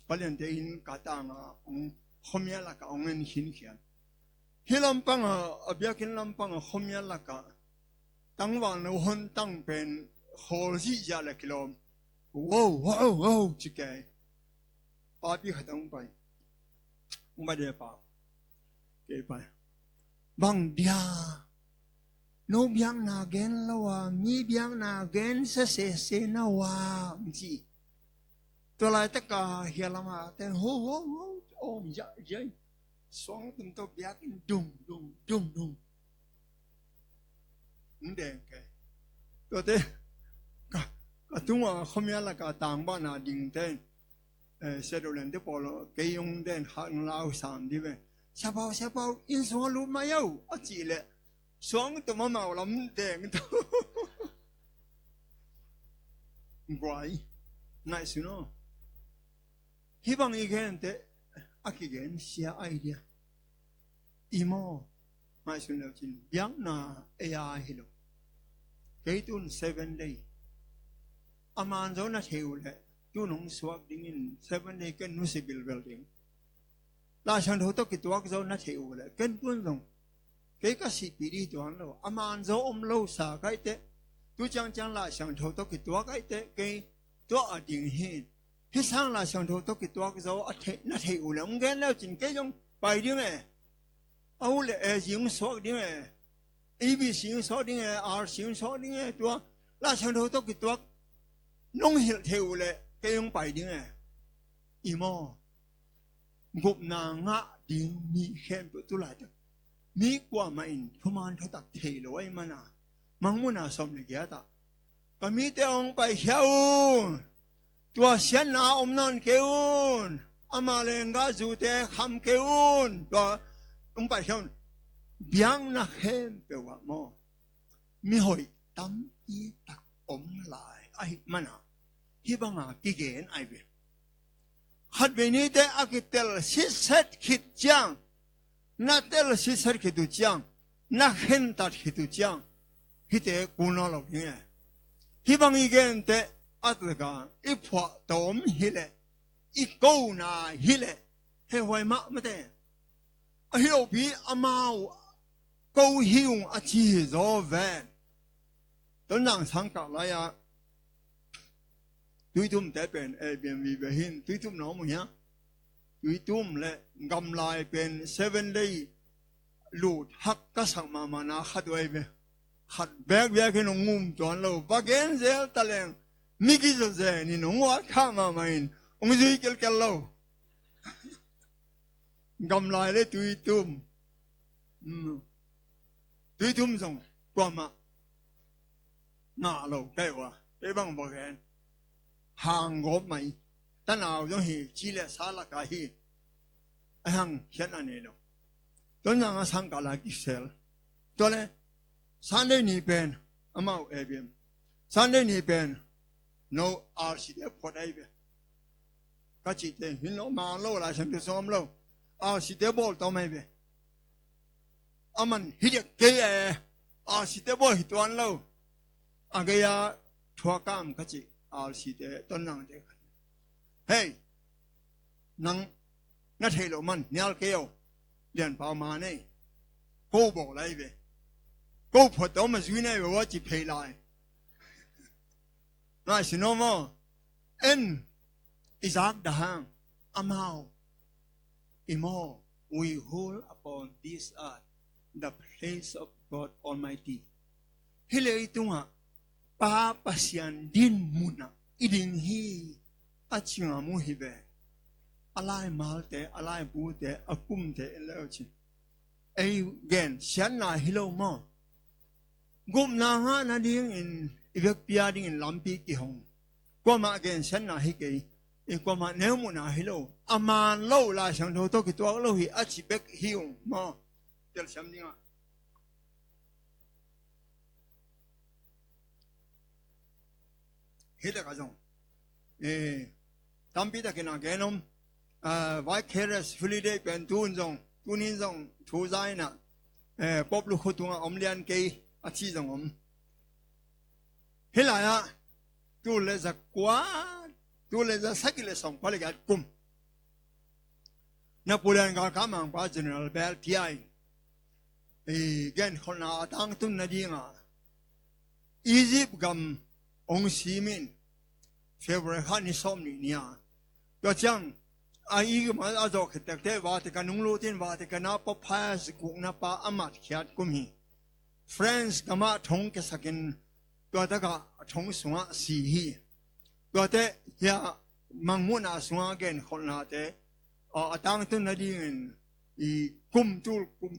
Palian te inn ka tang a, hong, khuamial lak a hong en khinkhian. Hih lampang a, a biakinn lampang a khuamial lak a tangval no hon tang pen khawl zihziah le kilawm. Wow, wow, wow, ci kei. Papi khat hong pai. Hong pai dia pa. Kei pai. Bang dia? No biakna gen lo a, mi biakna gen sesese na ua, hong ci. Tua laitak a hia lam a ten ho, ho, ho, om zia, zia. Suang tum tawh biakinn dung, dung, dung, dung. Hong deng kei. Tuate ka, ka tung a khuamial lak a tangbahna ding te, eh, Sia Ro Lian te pawl, kei hong den khat hong lau sam dih ve. Siapau, siapau, inn sung a lut mai au, a cih leh suang tum amau lam deng tawh. Guai, ngaihsun aw. Hih bang i gen teh a kigen sia ai dia. I maw, ngaihsun leu cin biakna ei a hi lo. Kei tun Seven Day. A man zo na thei uh leh tun hong suak dingin Seven Day ken nusia bilbel ding. Laisiangtho tawh kituak zo na thei uh leh ken tun zong kei ka sihpih dih tuan lo. A man zo om lo sa kai teh, tu ciangciang Laisiangtho tawh kituak ai teh kei tua a ding hi. Hih sang Laisiangtho tawh kituak zo a theih, na theih uh leh hong gen leu cin kei zong pai ding e. A uh leh A G hong suak ding e. A B C hong suak ding e, R C hong suak ding e. Tua Laisiangtho tawh kituak nong hilh thei uh leh kei hong pai ding e. I maw? Gupna ngah ding mi khempeuh tu laitak mi kuamah in thuman thutak thei lo ahih mana, Mangmuhna sawm le giat ah ka mite hong paikhia un, tua siatna om nawn kei un, ama lenggah zute kham kei un, tua hong paikhia un. Biakna khempeuh ah maw, mihoih tampi tak om lai ahih mana, hih banga kigen ahi ve. Khatvei nite a kitel sitset khit ciang, na tel sitset khit uh ciang, na khentat khit uh ciang, hihte kul nawn lo ding e. Hih bang i gente a taka i phuahtawm hileh, i kona hileh, hehhuai mahmah te. Ahi lopi amau ko hi ung a ci hi zaw ven. Tonzang sangkah lai-ah Tuitumte pen, eh, Airbnb bia hin, Tuitum na om uh hia? Tuitum le Gamlai pen seven day lut hak ka sak mahmahna khat uh ahi ve. Khat bekbek in hong um tuan lo, va gen zel ta leng, mi kizawzen in hong uat khah mahmah in, hong zui kelkel lo. Gamlai le Tuitum. Hmm. Tuitum zong kuamah ngah lo kei uh a, kei bang va gen. Hanggawp mai. Tanau zong hi, ci le sa laka hi. A hang khiat a nei lo. Tonzang a sangkah lai kisel. Tua le, Sunday ni pen, amau A B M. Sunday ni pen, no R C te phuat ahi ve. Ka cihte, hin lo, man lo, Lai Siangtho sung om lo. R C te bawl tawm ahi ve. A man hi diak kei e, R C te bawl hi tuan lo. A gei-a thuakam ka cih, R C te, Tonzang te. Hei, nang na theih loh man nial kei o, Lianpau ma nei. Ko bawl ahi ve. Ko phuat tawm a zui nei ve ua ci phei lai. Ngai si no maw? En i zak dah hang amau. I maw, we hold upon this earth the place of God Almighty. Hih leitungah Pa Pasian din munah i ding hi a ci ngam uh hi ve. A laimalte, a laibute, a kumte en leu cin. Ei gen siatna hi lo maw? Gupna ngah nadingin i vekpi a dingin lampi kihong. Kuamah gen siatna hi kei. I kuamah neu muhna hi lo. A man lo Lai Siangtho tawh kituak lo hi a ci bek hi ung maw? Telsiam dingah. Hih takah zong, eh, tampi takin a gen om, ah, Vicarious Holiday pen tun zong, tunin zong thu za inah, eh, Pope lukhu tungah om lian kei a ci zong om. Hih lai-ah, tul le za kua, tul le za sagih le sawm kua le giat kum. Napoleon galkap mangpa General Berthier in, i genkholhna a tangtun nadingah Egypt gam hong sim in, February kha ni sawm nih ni-a. Tua ciang a Egypt a zawh khit tekte Vatican hong lut in, Vatican ah Pope Pius gukna pa a matkhiat kum hi. France gamah thong kiasakin tua takah a thong sungah si hi. Tuate hia Mangmuhna sungah genkholhnate a, a tangtun nadingin i kum tul, kum,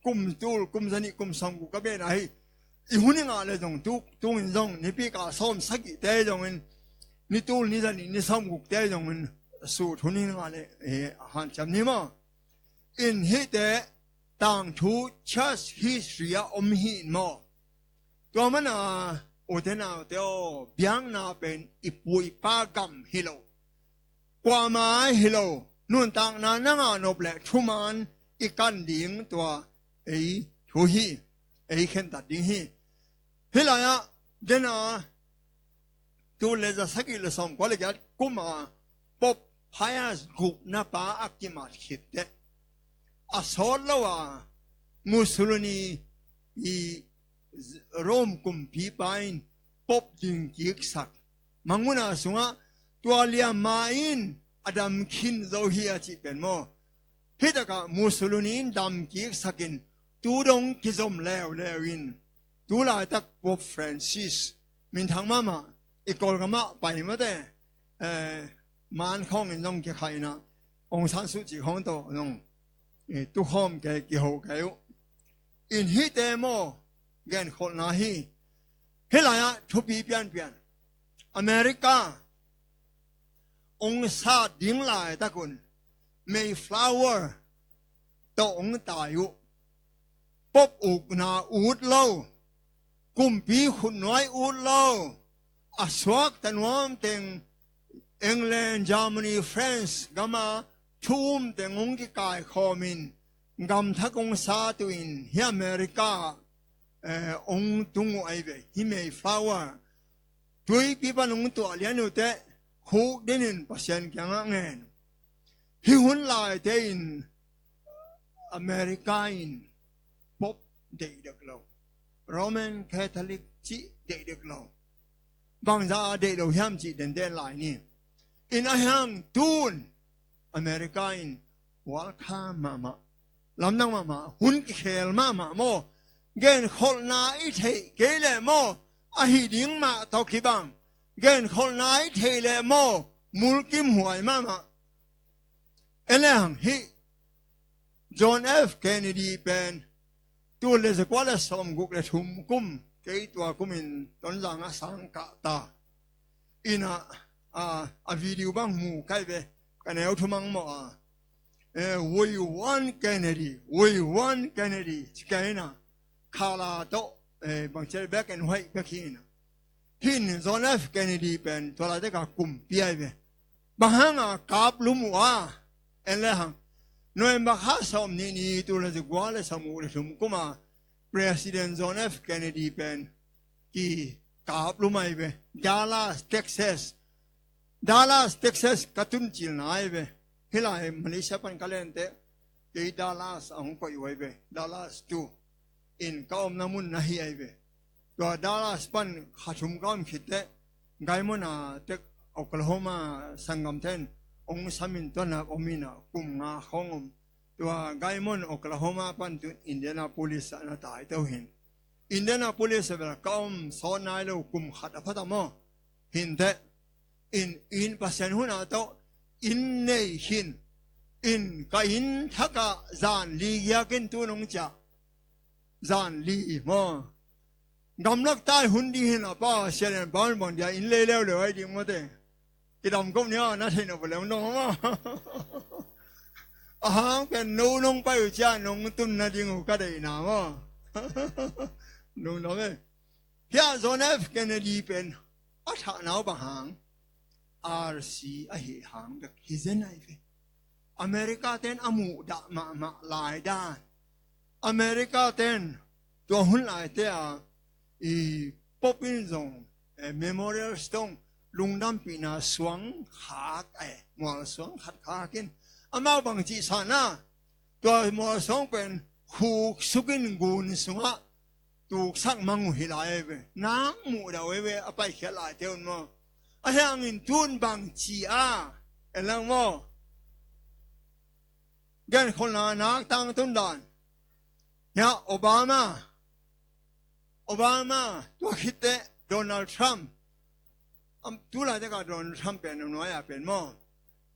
kum tul, kum zanih, kum sawmguk ka bena hi. I hun i ngah le zong tu, tungin zong nipi kah sawm sagihte zongin, ni tul, ni zanih, ni sawmgukte zongin sut hun i ngah le, eh, hanciam ni maw? In hihte tangthu church history ah om hi in maw? Tua mana, ute naute aw, biakna pen i pu i pa gam hi lo. Kuamah hi lo, nuntakna na ngah nop le thuman i kan ding tua ei thu hi, ei khentat ding hi. Hih lai-ah, dena, tul le za sagih le sawm kua le giat kuma Pope Pius gukna pa a kimat khit teh, a sawt lo a Mussolini i Rome kumpipa in Pope ding kiksak. Mangmuhna sungah tua liamma in a dam khin zo hi a cih pen maw? Hih takah Mussolini in dam kiksakin tu dong kizom leuleu in, tu laitak Pope Francis, minthang mahmah, i Kawlgam ah pai mate, eh, man khawng in zong kikhai in ah, Aung San Suu Kyi khawng tawh zong, eh, tukhawm kei, kiho kei uh. In hihte maw, genkholhna hi. Hih lai-ah thupi pianpian. America ong sat ding laitak un Mayflower tawh ong tai uh. Pope ukna ut lo, kumpi khutnuai ut lo, a suakta nuam teng England, Germany, France gama thu um teng ong kikaikhawm in, gamthak ong sat uh in, hih America, eh, ong tung uh ahi ve, hih Mayflower. Tuipi pan ong tuah lian uh teh, khukdin in Pasian kiangah ngen uh. Hih hun laite in America in Pope deih dek lo, Roman Catholic cih deih dek lo. Bangzah a deih lo hiam cih denden lai ni. In ahi hang tun America in welcome mahmah, lamdang mahmah, hun kikhel mahmah maw. Genkholhna i theih kei leh maw, ahi ding mah tawh kibang. Genkholhna i theih leh maw, mulkimhuai mahmah. En le hang hih John F Kennedy pen tul le zakua le sawmguk le thum kum, kei tua kumin Tonzang ah sang kah ta. Ina, a, a video bang mu kai ve, ka neu thumang maw a. Eh, "We want Kennedy, we want Kennedy," ci kei ina. Khala tawh, eh, bangci black and white bek hi ina. Hih John F Kennedy pen tua laitak a kumpi ahi ve. Bang hanga kap lum uh a, en le hang, November kha sawmnih ni tul le zakua le sawmguk le thum kuma President John F Kennedy pen kikap lum ahi ve. Dallas, Texas. Dallas, Texas ka tun cilna ahi ve. Hih lai Malaysia pan ka lente, kei Dallas a hong koih uh ahi ve. Dallas tu in ka omna mun na hi ahi ve. Tua Dallas pan kha thum ka om khit teh, Guymon a tek Oklahoma sanggamten ong samin tua na om ina kum nga khawng om. Tua Guymon, Oklahoma pan tu Indianapolis ah na tai teuhin. Indianapolis ah bel ka om sawt nai lo, kum khat a pha ta maw. Hinteh, in, in Pasian hun a tawh inn nei khin. In ka inn thak ah zan li giak in tu nong ciah. Zan li maw. Gamlak tai hun ding hi na pa, sia lian pa hun bang dia inn lei leuleu ahi ding maw te. Kidam kop ni a, na theih nop leh hong dong maw. A hang pen no nong pai uh ciang nong tun nading uh ka deihna maw. Nong dong e. Hia John F Kennedy pen a thahna uh bang hang, R C ahi hang bek hi zen ahi ve. America ten a muhdah mahmah lai dan. America ten tua hun laite a i Pope in zong, eh, Memorial Stone, lungdampihna suang khak, eh, mual suang khat khak in, amau bang cih sa na, tua mual suang pen khuk suk in gun sungah tuksak mang uh hi lai ve. Nang muhdah uh hi ve, a paikhiat laite un maw. A hiangin tun bang ci a, en lang maw. Genkholhna nak tangtun dan. Hia Obama. Obama, tua khit teh Donald Trump. Am, tu laitak a Donald Trump pen a nuai a pen maw.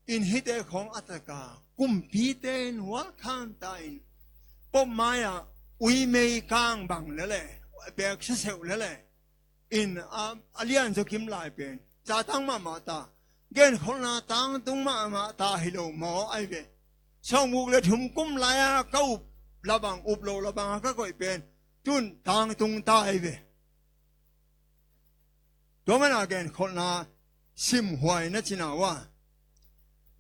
In hihte khawng a tak a kumpite in welcome ta in, Pope mai-ah ui mei kang bang lele, pek saseuh lele. In a, a lian zaw kim lai pen zatang mahmah ta. Genkholhna tangtung mahmah ta hi lo maw ahi ve. Sawmguk le thum kum lai-a ka up labang, up lo labang a ka koih pen tun tangtung ta ahi ve. Tua mana genkholhna simhuai na cina uh a,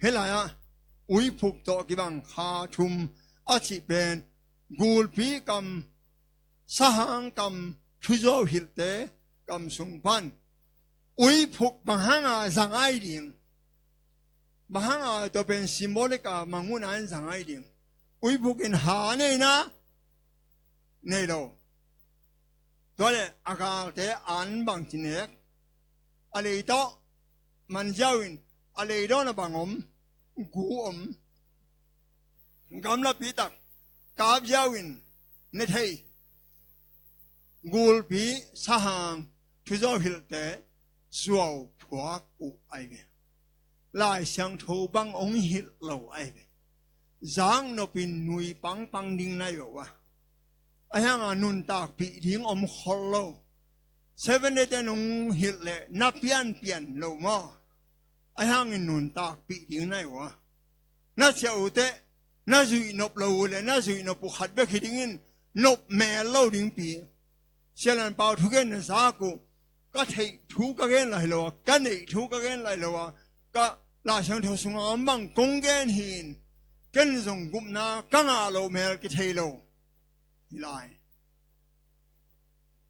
hih lai-ah uiphuk tawh kibang kha thum a cih pen gulpi kam, sahang kam, thuzo hilhte kam sung pan uiphuk bang hanga zang ahi ding. Bang hanga tua pen symbolic a mangmuhna in zang ahi ding. Uiphuk in ha nei na, nei lo. Tua le a galte an bang ci nek. A lei tawh man ziau in a lei dawn a bang om, gu om. Gamlapi tak kap ziau in ne thei. Gulpi, sahang, thuzo hilhte, zuau phuak uh ahi ve. Lai Siangtho bang hong hilh lo ahi ve. Zaknopin nui pangpang ding na hi uh a, ahi hanga nuntakpih ding om khol lo. Seven Day ten hong hilh leh na pianpian lo maw? Ahi hangin nuntakpih ding na hi uh a, na ciah uh teh, na zuihnop lo uh leh na zuihnop uh khat bek hi dingin, nop mel lo dingpi. Sialan Pau thugen na zak uh, ka theih thu ka gen lai lo a, ka neih thu ka gen lai lo a, ka Lai Siangtho sunga om bang kong gen hi in, ken zong gupna ka ngah loh mel kithei lo hi lai.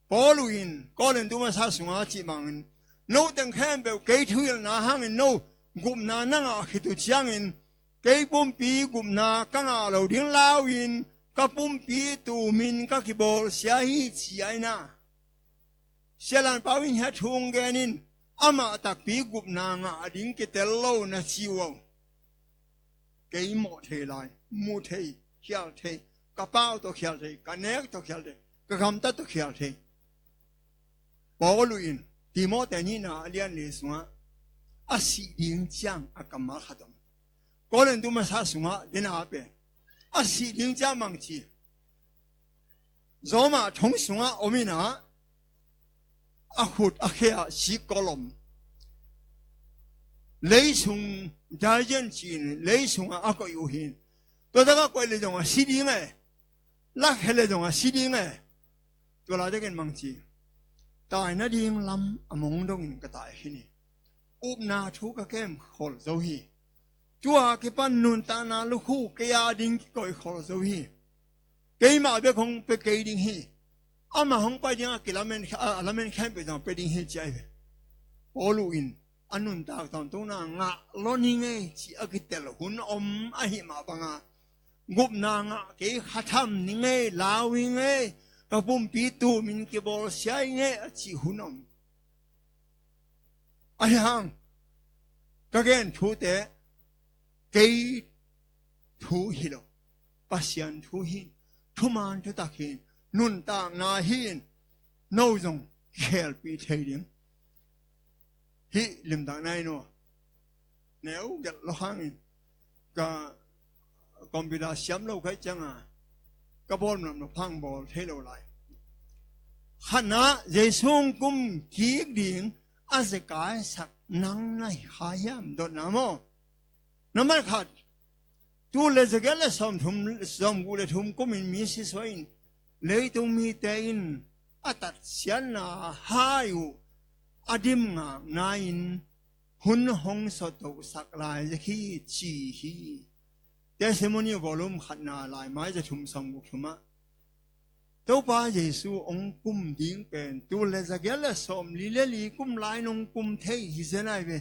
Paul uh in Korin tu masa sunga cih bangin, no teng khempeuh kei thuhilhna hangin no gupna na ngah khit uh ciangin, kei pumpi gupna ka ngah lo ding lau-in, ka pumpi tumin ka kibawlsia hi, ci ahi na. Sialan Pau in hia thu hong gen in, amah takpi gupna ngah ding kitel lo na ci uh aw. Kei mawh thei lai, mu thei, khial thei, ka pau tawh khial thei, ka nek tawh khial thei, ka gamtat tawh khial thei. Paul uh in Timoti nihna a lian li sungah a sih ding ciang a kammal khat om. Korin tu masa sungah dena pen a sih ding ciang bang ci, Roma thong sungah om in ah, a khut a khe ah sikkol om. Leisung, Diagen ci-in leisungah a koih uh hi. Tua takah koih leh zong a si ding e. Lakkhe leh zong a si ding e. Tua lai takin bang ci, tai nading lam a mong dongin ka tai khin hi. Upna thu ka kem khol zo hi. Tua kipan nuntakna lukhu kei a ding kikoih khol zo hi. Keimah bek hong pia kei ding hi. Amah hong pai ding a kilamen, a, a lamen khempeuh zong pia ding hi, ci ahi ve. Paul uh in a nuntak tawntungna ngah lo ni ngei ci a kitel hun om ahi mah banga, gupna ngah kei kha tham ni ngei, lau hi ngei, ka pumpi tumin kibawlsia hi ngei a cih hun om. Ahi hang ka gen thute kei thu hi lo, Pasian thu hi, thuman thutak hi, nuntakna hi, no zong khelpih thei ding. Hih limtak nai no. Neu gelh lo hangin ka computer siam lo kai cianga ka bawl namlo phang bawl thei lo lai. Khatna, Jesu hong kum kik ding a zekai sak nang na hi kha hiam, dotna maw? Nambat khat, tul le zagiat le sawmthum, sawmguk le thum kumin mi sisuah in leitung mite in a tatsiatna hai uh a dim ngakna in hun hong sawtdohsak lai zek hi, ci hi. Testimony volume khatna, laimai za thum, sawmguk thum ah Topa Jesu hong kum ding pen tul le zagiat le sawmli le li kum lai-in hong kum thei hi zen ai ve.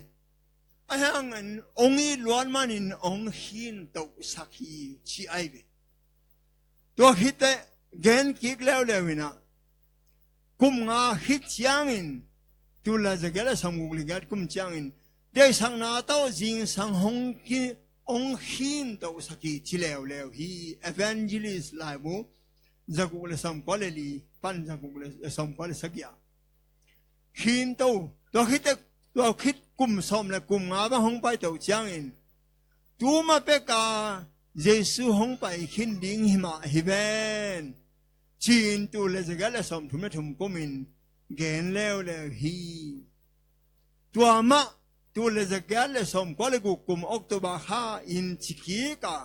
Ahi hangin hong it luat manin hong khintohsak hi, ci ai ve. Tua khit teh gen kik leuleu in ah, kum nga khit ciangin, tul le zagiat le sawmguk le giat kum ciangin deihsakna tawh zingsang hong ki, hong khintohsak hi, ci leuleu hi. Evangelist laibu zaguk le sawmkua le li pan zaguk le sawmkua le sagih ah khinto, tua khit teh, tua khit kum sawm le kum nga bang hong paito ciangin, tu ma peka Jesu hong pai khin ding hi mah hi ven, ci-in tul le zagiat le sawmthum le thum kumin gen leuleu hi. Tua mah tul le zagiat le sawmkua le guk kum October kha in ci kik a,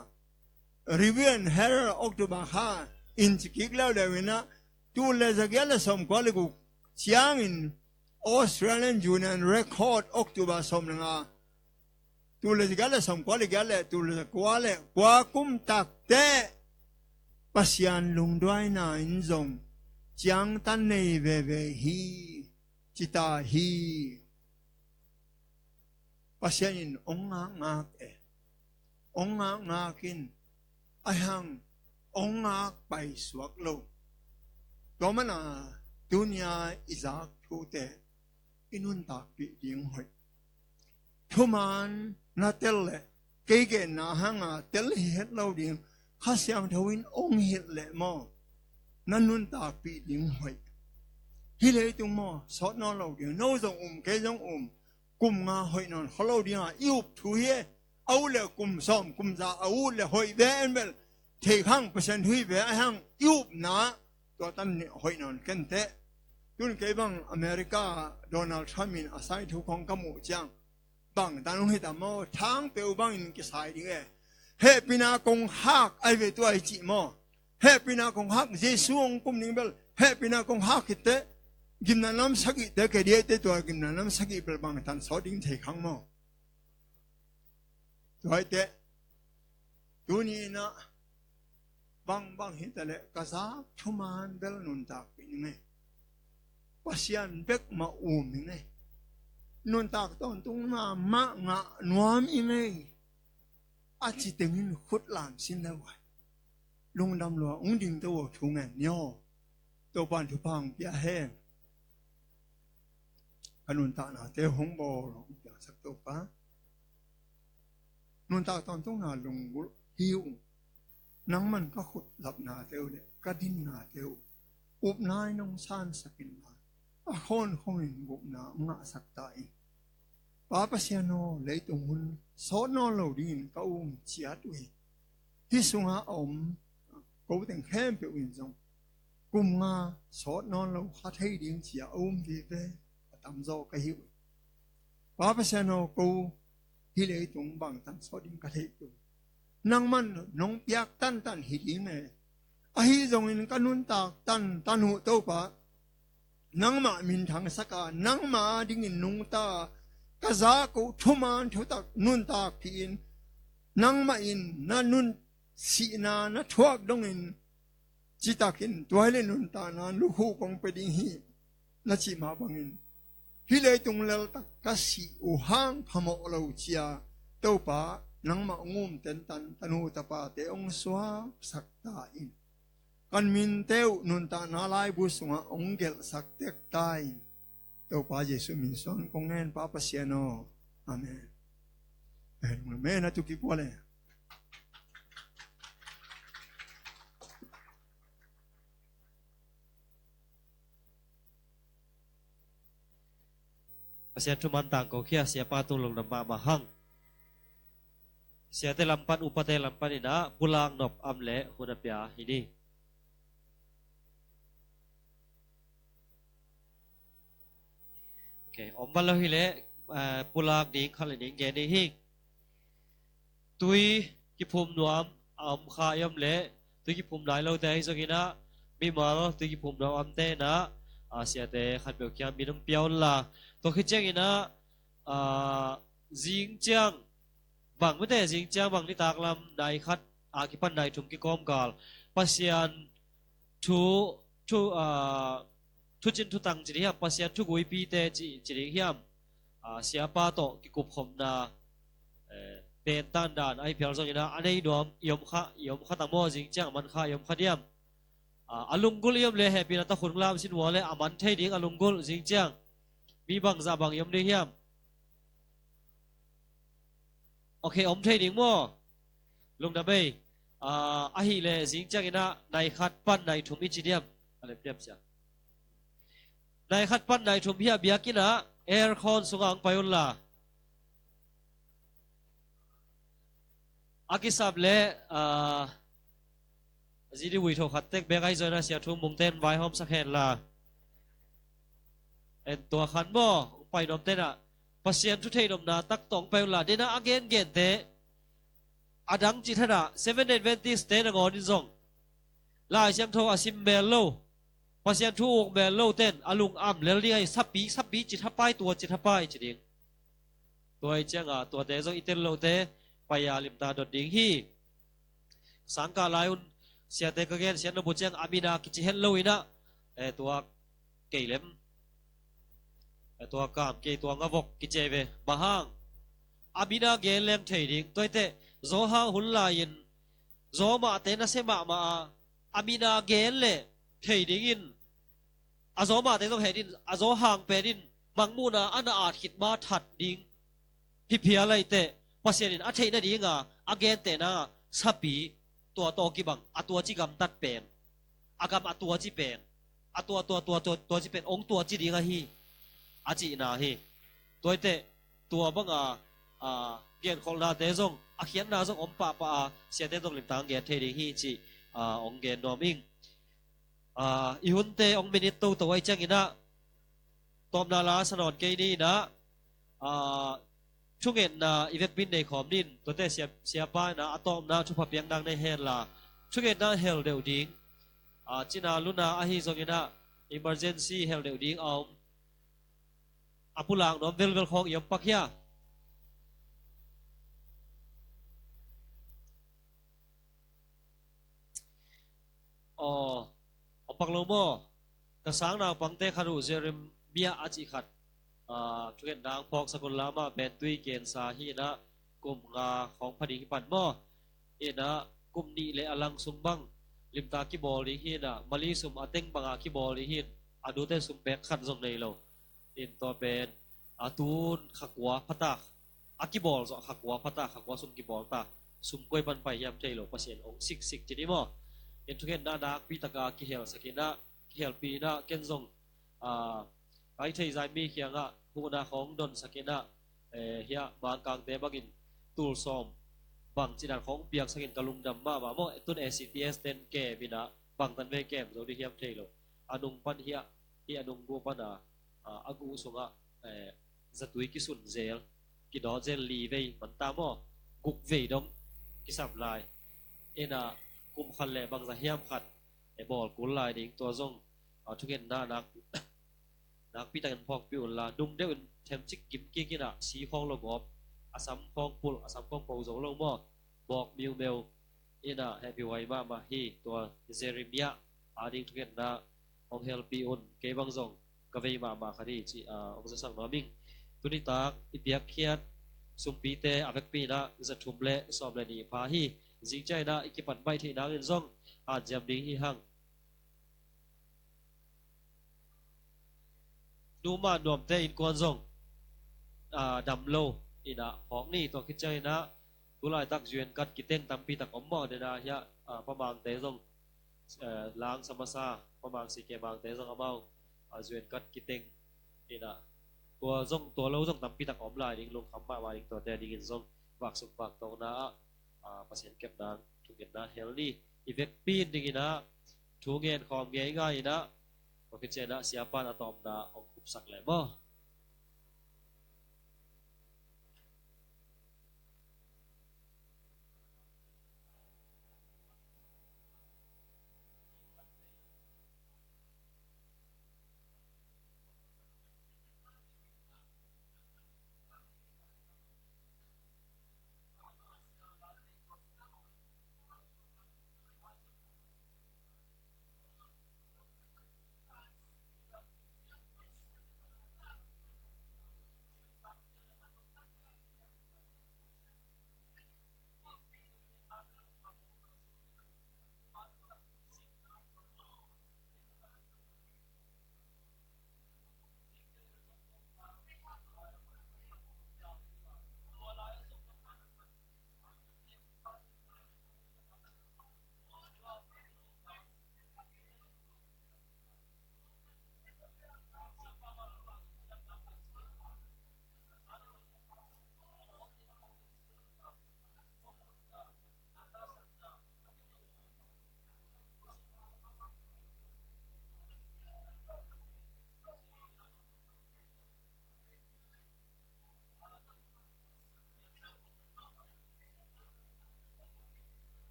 Review and Herald October kha in ci kik leuleu in ah, tul le zagiat le sawmkua le guk ciangin Australian Union Record October sawm le nga, tul le zagiat le sawmkua le giat le tul le zakua le kua kum tak teh Pasian lungduaina in zong ciangtan nei veve hi, ci ta hi. Pasian in hong ngakngak e, hong ngakngak in, ahi hang hong ngak paisuak lo. Tua mana tuni-a i zak thute i nuntakpih ding hoih. Thuman na tel leh kei genna hanga tel hi het lo ding, Kha Siangtho in hong hilh leh maw, na nuntakpih ding hoih. Hih leitung maw, sawt nawn lo ding, no zong um, kei zong um. Kum nga hoih nawn kha lo ding a i up thu hi. A ut le kum sawm, kum za a ut le hoih ve en bel, thei khang, Pasian thu hi ve a hang i upna, tua tan hoih nawn ken teh. Tun kei bang America Donald Trump in a sai thu khong ka muh ciang, bang tan hong hi ta maw, thang peuh bangin kisai ding e. Hehpihna kong hak ai ve tua i cih maw. Hehpihna kong hak, Jesu hong kum ding bel, hehpihna kong hak khit teh, gimna nam sagih teh, kei diai teh tua gimna nam sagih bel bang tan sawt ding thei khang maw. Tua hi teh, tuni in ah, bangbang hi ta leh ka zak thuman bel nuntakpih ning ei. Pasian bek mah um ning ei. Nuntak tawntungna mah ngah nuam ing ei. A ci tengin khut lam sin lo ai. Lungdam lua, hong ding to aw, thu ngen ni aw. Topa'n thupha hong pia hen. Ka nuntaknate hong bawl hong piangsak Topa. Nuntak tawntungna lunggulh hi uh. Nangman ka khut lapnate uh le ka dinnate uh, upna in hong sansak inla, a khawnkhongin gupna hong ngahsak ta in. Pa Pasian aw, leitung hun sawt nawn lo dingin ka um ciat uh hi. Hih sungah a om ko teng khempeuh in zong kum nga sawt nawn lo kha thei ding ci-a a um vive a tamzaw ka hi uh hi. Pa Pasian aw, ko hih leitung bangtan sawt ding ka theih peuh. Nangman nong piak tantan hi ding e. Ahi zongin ka nuntak tantan uh Topa, nangmah minthangsak a, nangmah dingin nungta, ka zak uh thuman thutak nuntakpih in, nangmah in na nun sihna na thuak dongin, citakin tua hi le nuntakna lukhu kong pia ding hi, na cih mah bangin, hih leitung leltak ka sih uh hang phamawh lo cia, Topa, nangmah hong um tentan tanu tapate hong suaksak ta in. Kan minte uh nuntakna laibu sungah hong gelhsak tek ta in. Topa Jesuh min suang kong ngen, Pa Pasian aw. Amen. Amen. Amen. A tu kipua le. Pasian thu man tangko khia, siapa tung lungdam mahmah hang. Siate lam pan, upate lam pan in ah, pulak nop om leh hun a pia hi ni. Ok, om bang lo hi leh, eh, pulak ding khat le ning gen ding hi. Tui kiphum nuam a om kha i om leh, tui kiphum nai lote ahi zongin ah, mimal tui kiphum nuam a omte in ah, a, siate khat peuh kiang min hong pia un la. Tua khit ciangin ah, a, zing ciang, bang mite zing ciang bang nitak lam nai khat a kipan nai thum kikawmkal Pasian thu, thu, a, thucin thutang ci ding hiam, Pasian thuguipite ci, ci ding hiam, a, siapa tawh kikupkhopna, eh, pen tandan ahi phial zongin ah, a nei nuam i om kha, i om kha ta maw, zing ciang a man kha i om kha diam? A, a lunggulh i om leh hehpihna tawh khut lam sin uh leh a man thei ding a lunggulh zing ciang. Mi bangzah bang i om ding hiam? Ok, om thei ding maw? Lungdam ei. A, ahih leh zing ciangin ah nai khat pan nai thum i ci diam? A lem diam sia. Nai khat pan nai thum hi a, biakinn ah aircon sungah hong pai un la. A kisap leh, a, a zi di vui tho khat tek bek ahi zongin ah sia Thum Mung ten vaihawmsak hen la. En tua khan maw, pai nuam ten ah, Pasian thu theihnopna tak tawh hong pai un la. Den ah a gengente, a dang cih thadah, Seventh Day Adventist te nangawn in zong, Lai Siangtho a sim mel lo, Pasian thu uk mel lo ten a lung am lel ding ahi, sapi, sapi ci thapai, tua ci thapai ci ding. Tua hi ciangah, tuate zong i tel lote, pai a limta dot ding hi. Sangkah lai un, siate ka gen, sian na bu ciang, a min a kici het lo in ah, eh, tua kei lem, eh, tua kam kei, tua nga vok kici ve, bang hang. A min a gen leng thei ding, tua hi teh, Johan hun lai-in, Johan mahte nasia mahmah a, a min a gen leh thei ding in, a Johan mahte zong het in, a Johan pen in, mangmuhna a na at khit ma that ding hi phial lai teh, Pasian in a theih nadinga a gentehna sapi, tua tawh kibang, a tuaci gamtat pen, a gam a tuaci pen, a tua tua tua tua tua ci pen ong tua ci ding ahi, a cihna hi. Tua hi teh tua banga a genkholhnate zong a khiatna zong om pahpah a siate zong limtang gen thei ding hi cih a ong gen nuam ing. A, i hunte ong minit toto ahi cianginah tawpna la sa nawn kei ni inah, a, thungetna i vekpi in nei khawm ni in, tuate sia, siapa inah a tawpna thupha piakna nei henla thungetna hel deuh ding. A, cina luna ahi zonginah emergency hel deuh ding a om. A pulak nuam velvel khawng i om pak hia? Aw, a pak lo maw? Ka sang naupangte khat uh Jeremiah a cih khat, a, thungetna ang phawksak un la, amah pen tui kensa hi inah kum nga khawng pha ding hi pan maw? Inah kum nih le a lang sung bang limta kibawl ding hi inah Mali sum a teng banga kibawl ding hi in, a dute sum bek khat zong nei lo. In tua pen a tun kha kua pha ta, a kibawl zawh kha kua pha ta, kha kua sung kibawl ta, sum koi pan pai hiam thei lo, Pasian ong siksik ci ni maw? In thungetna nakpi taka kihelsak inah, kihelpi inah ken zong, a, ai thei zai mi kiangah huhna khawng donsak inah, eh, hiah Mangkangte bangin tul sawm bang cidan khawng piaksakin ka lungdam mahmah maw? Tun A C T S ten kem inah bangtan vei kem zo ding hiam thei lo. A nung pan hiah, hiah a nung guh pana, a, a guh sungah, eh, zatui kisun zel, kidawt zel li vei man ta maw? Guk vei dong kisam lai. Inah kum khat le bangza hiam khat, eh, bawl kul lai ding tua zong, a, thungetna nak, nakpi takin phawkpi un la, nung deuh in themcik gim kik inah si khawng lo gawp, a sam khawng pulh, a sam khawng po zo lo maw? Bawk miumeu inah hehpih huai mahmah hi. Tua Jeremiah a ding thungetna hong helpih un, kei bang zong ka vei mahmah khat hi cih, a, hong zasak nuam ing. Tuni tak i piakkhiat sumpite a vekpi inah za thum le sawm le nih pha hi. Zing ciang inah i kipat baih theih nangin zong hanciam ding hi hang. Numa nuamte innkuan zong, a, dam lo inah phawk ni. Tua khit ciang inah tulaitak U N card kiteng tampi tak om maw? Dena hiah, a, Pa Mangte zong, a, lang sa masa, Pa Mang C K Mangte zong amau, a, U N card kiteng inah tua zong, tua lo zong tampi tak om lai ding, lungkham mahmah ding. Tuate a dingin zong vaksuk vaktokna ah, a, Pasian kepna thungetna hel ni. I vekpi in ding inah thu ngen khawm ngeingai inah, tua khit ciang inah siapa in a tawpna hong khupsak leh maw?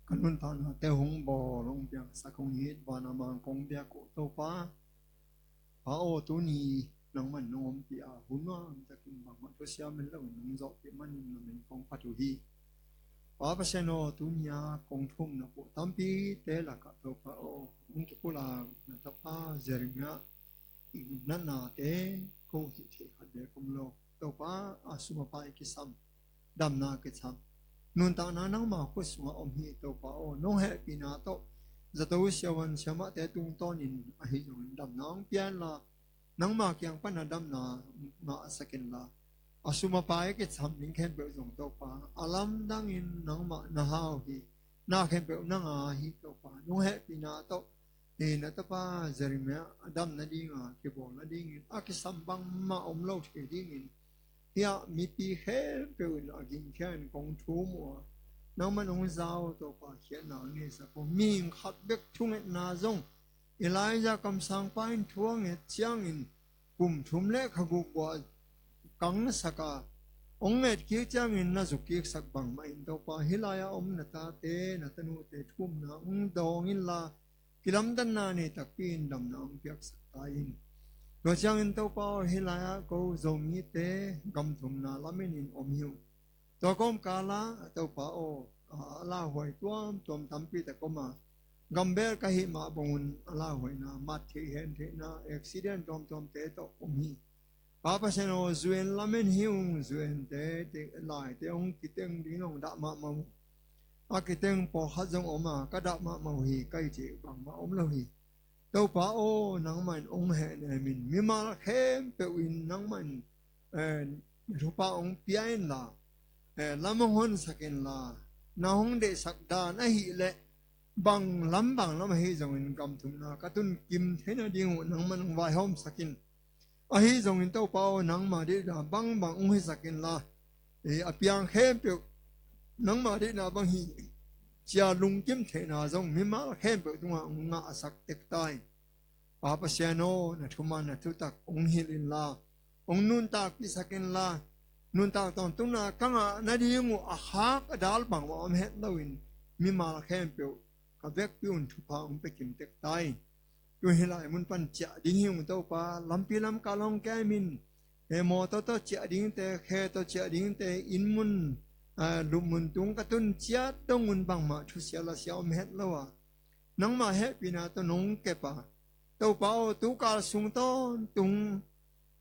Ka nuntaknate hong bawl, hong piangsak, hong it, van a mang kong biak uh Topa. Pa aw, tuni nangman nong ompih a, hun nuam takin bangmah thusia man loin nong zawhpih manin na min kong phat uh hi. Pa Pasian aw, tuni a kong thumna pawh tampite lakah Topa aw, hong kipulak na tapa Jeremiah natnate ko hih theih khat bek om lo. Topa, a sum a pai kisam, damna kisam, nuntakna nangma khut sungah om hi. Topa aw, nong hehpihna tawh zato siavuan siamahte tungtawnin ahi zongin damna hong pia inla, nangma kiang pana damna ngahsak inla, a sum a pai kisam ding khempeuh zong Topa, a lamdangin nangmah na hau hi. Na khempeuh na ngah hi Topa, nong hehpihna tawh hi na tapa Jeremiah a dam nadinga kibawl nadingin a kisam bangmah om lo thei dingin, hiah mipi khempeuh in a gingkhia in kong thum uh a, nangman hong za uh Topa, khiatna hong neisak uh. Mihing khat bek thungetna zong Elijah kamsangpa in thu a nget ciangin kum thum le kha guk buah kangsak a, hong nget kik ciangin na zuk kiksak bangmah in Topa, hih lai-ah om na tate na tanute thumna hong dawng inla, kilamdanna nei takpi in damna hong piaksak ta in. Tua ciangin Topa aw, hih lai-ah ko Zomite gam thumna lamen in om hi uh. Tua kawmkal ah Topa aw, a lauhuai tuamtuam tampi tak om a, gambel ka hih mah bangun a lauhuaina, mat theih hen theihna, accident tuamtuamte tawh om hi. Pa Pasian aw, U N lamen hi ung, U N te, te, laite hong kiteng ding hong dah mahmah uh. A kiteng pawlkhat zong om a, ka dah mahmah uh hi, ka hih theih bangmah om lo hi. Topa aw, nangmah in hong hehnem in, mimal khempeuh in nangmah in, eh, thupha hong pia inla, eh, lam hong honsak inla, na hong deihsak dan ahih leh bang lam bang lam ahi zongin gam thumna ka tun kim thei nading uh nangmah in hong vaihawmsak in. Ahi zongin Topa aw, nangma deihna bangbang hong hisak inla, eh, a piang khempeuh nangma deihna bang hi, ci-a lungkim theihna zong mimal khempeuh tungah hong ngahsak tek ta in. Pa Pasian aw, na thuman na thutak hong hilh inla, hong nuntakpihsak inla, nuntak tawntungna ka ngah nading uh a khak a dal bangmah om het loin, mimal khempeuh ka vekpi un thupha hong pia kim tek ta in. Tu hih lai mun pan ciah ding hi ung Topa, lampi lamkal hong kem in. He mawtaw tawh ciah dingte, khe tawh ciah dingte, inn mun, ah, lup mun tung ka tun ciat dong un bangmah thusia lasia om het lo a, nangma hehpihna tawh nong kep a, Topa aw, tukal sung tawntung,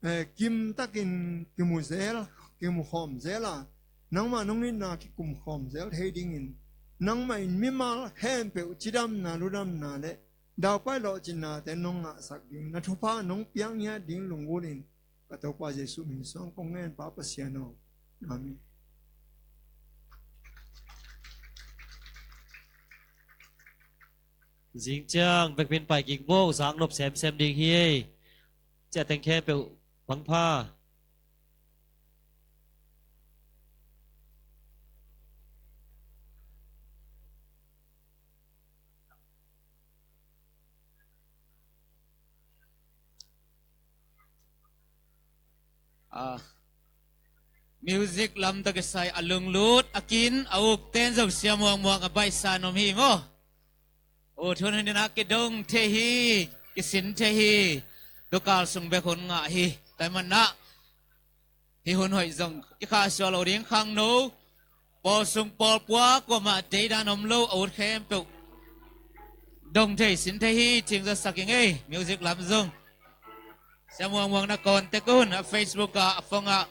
eh, kimtakin kimu zel, kimu khawm zel a, nangmah nong itna kikum khawm zel thei dingin, nangmah in mimal khempeuh cidamna, ludamna le daupai lawhcinnate nong ngahsak ding, na thupha nong piak ngiat ding lunggulh in, ka Topa Jesuh min suang kong ngen, Pa Pasian aw. Amen. Zing ciang vekpi in pai kik bo, sang nop semsem ding hi ei. Ciah teng khempeuh pangpha. Ah, music lam tawh kisai a lunglut a kin a ukten zong sia muangmuang a baihsa nuam hi maw? Ut hun hun in a kidong thei hi, kisin thei hi. Tukal sung bek hun ngah hi. Tua ahih manin ah hih hun hoih zong kikhahsuah lo ding khangno, pawl sung pawl pua kuamah deidan om lo a ut khempeuh dong thei sin thei hi. Cing zasak ing ei, music lam zong. Sia muangmuang na contact un, a Facebook ah, a phone ah,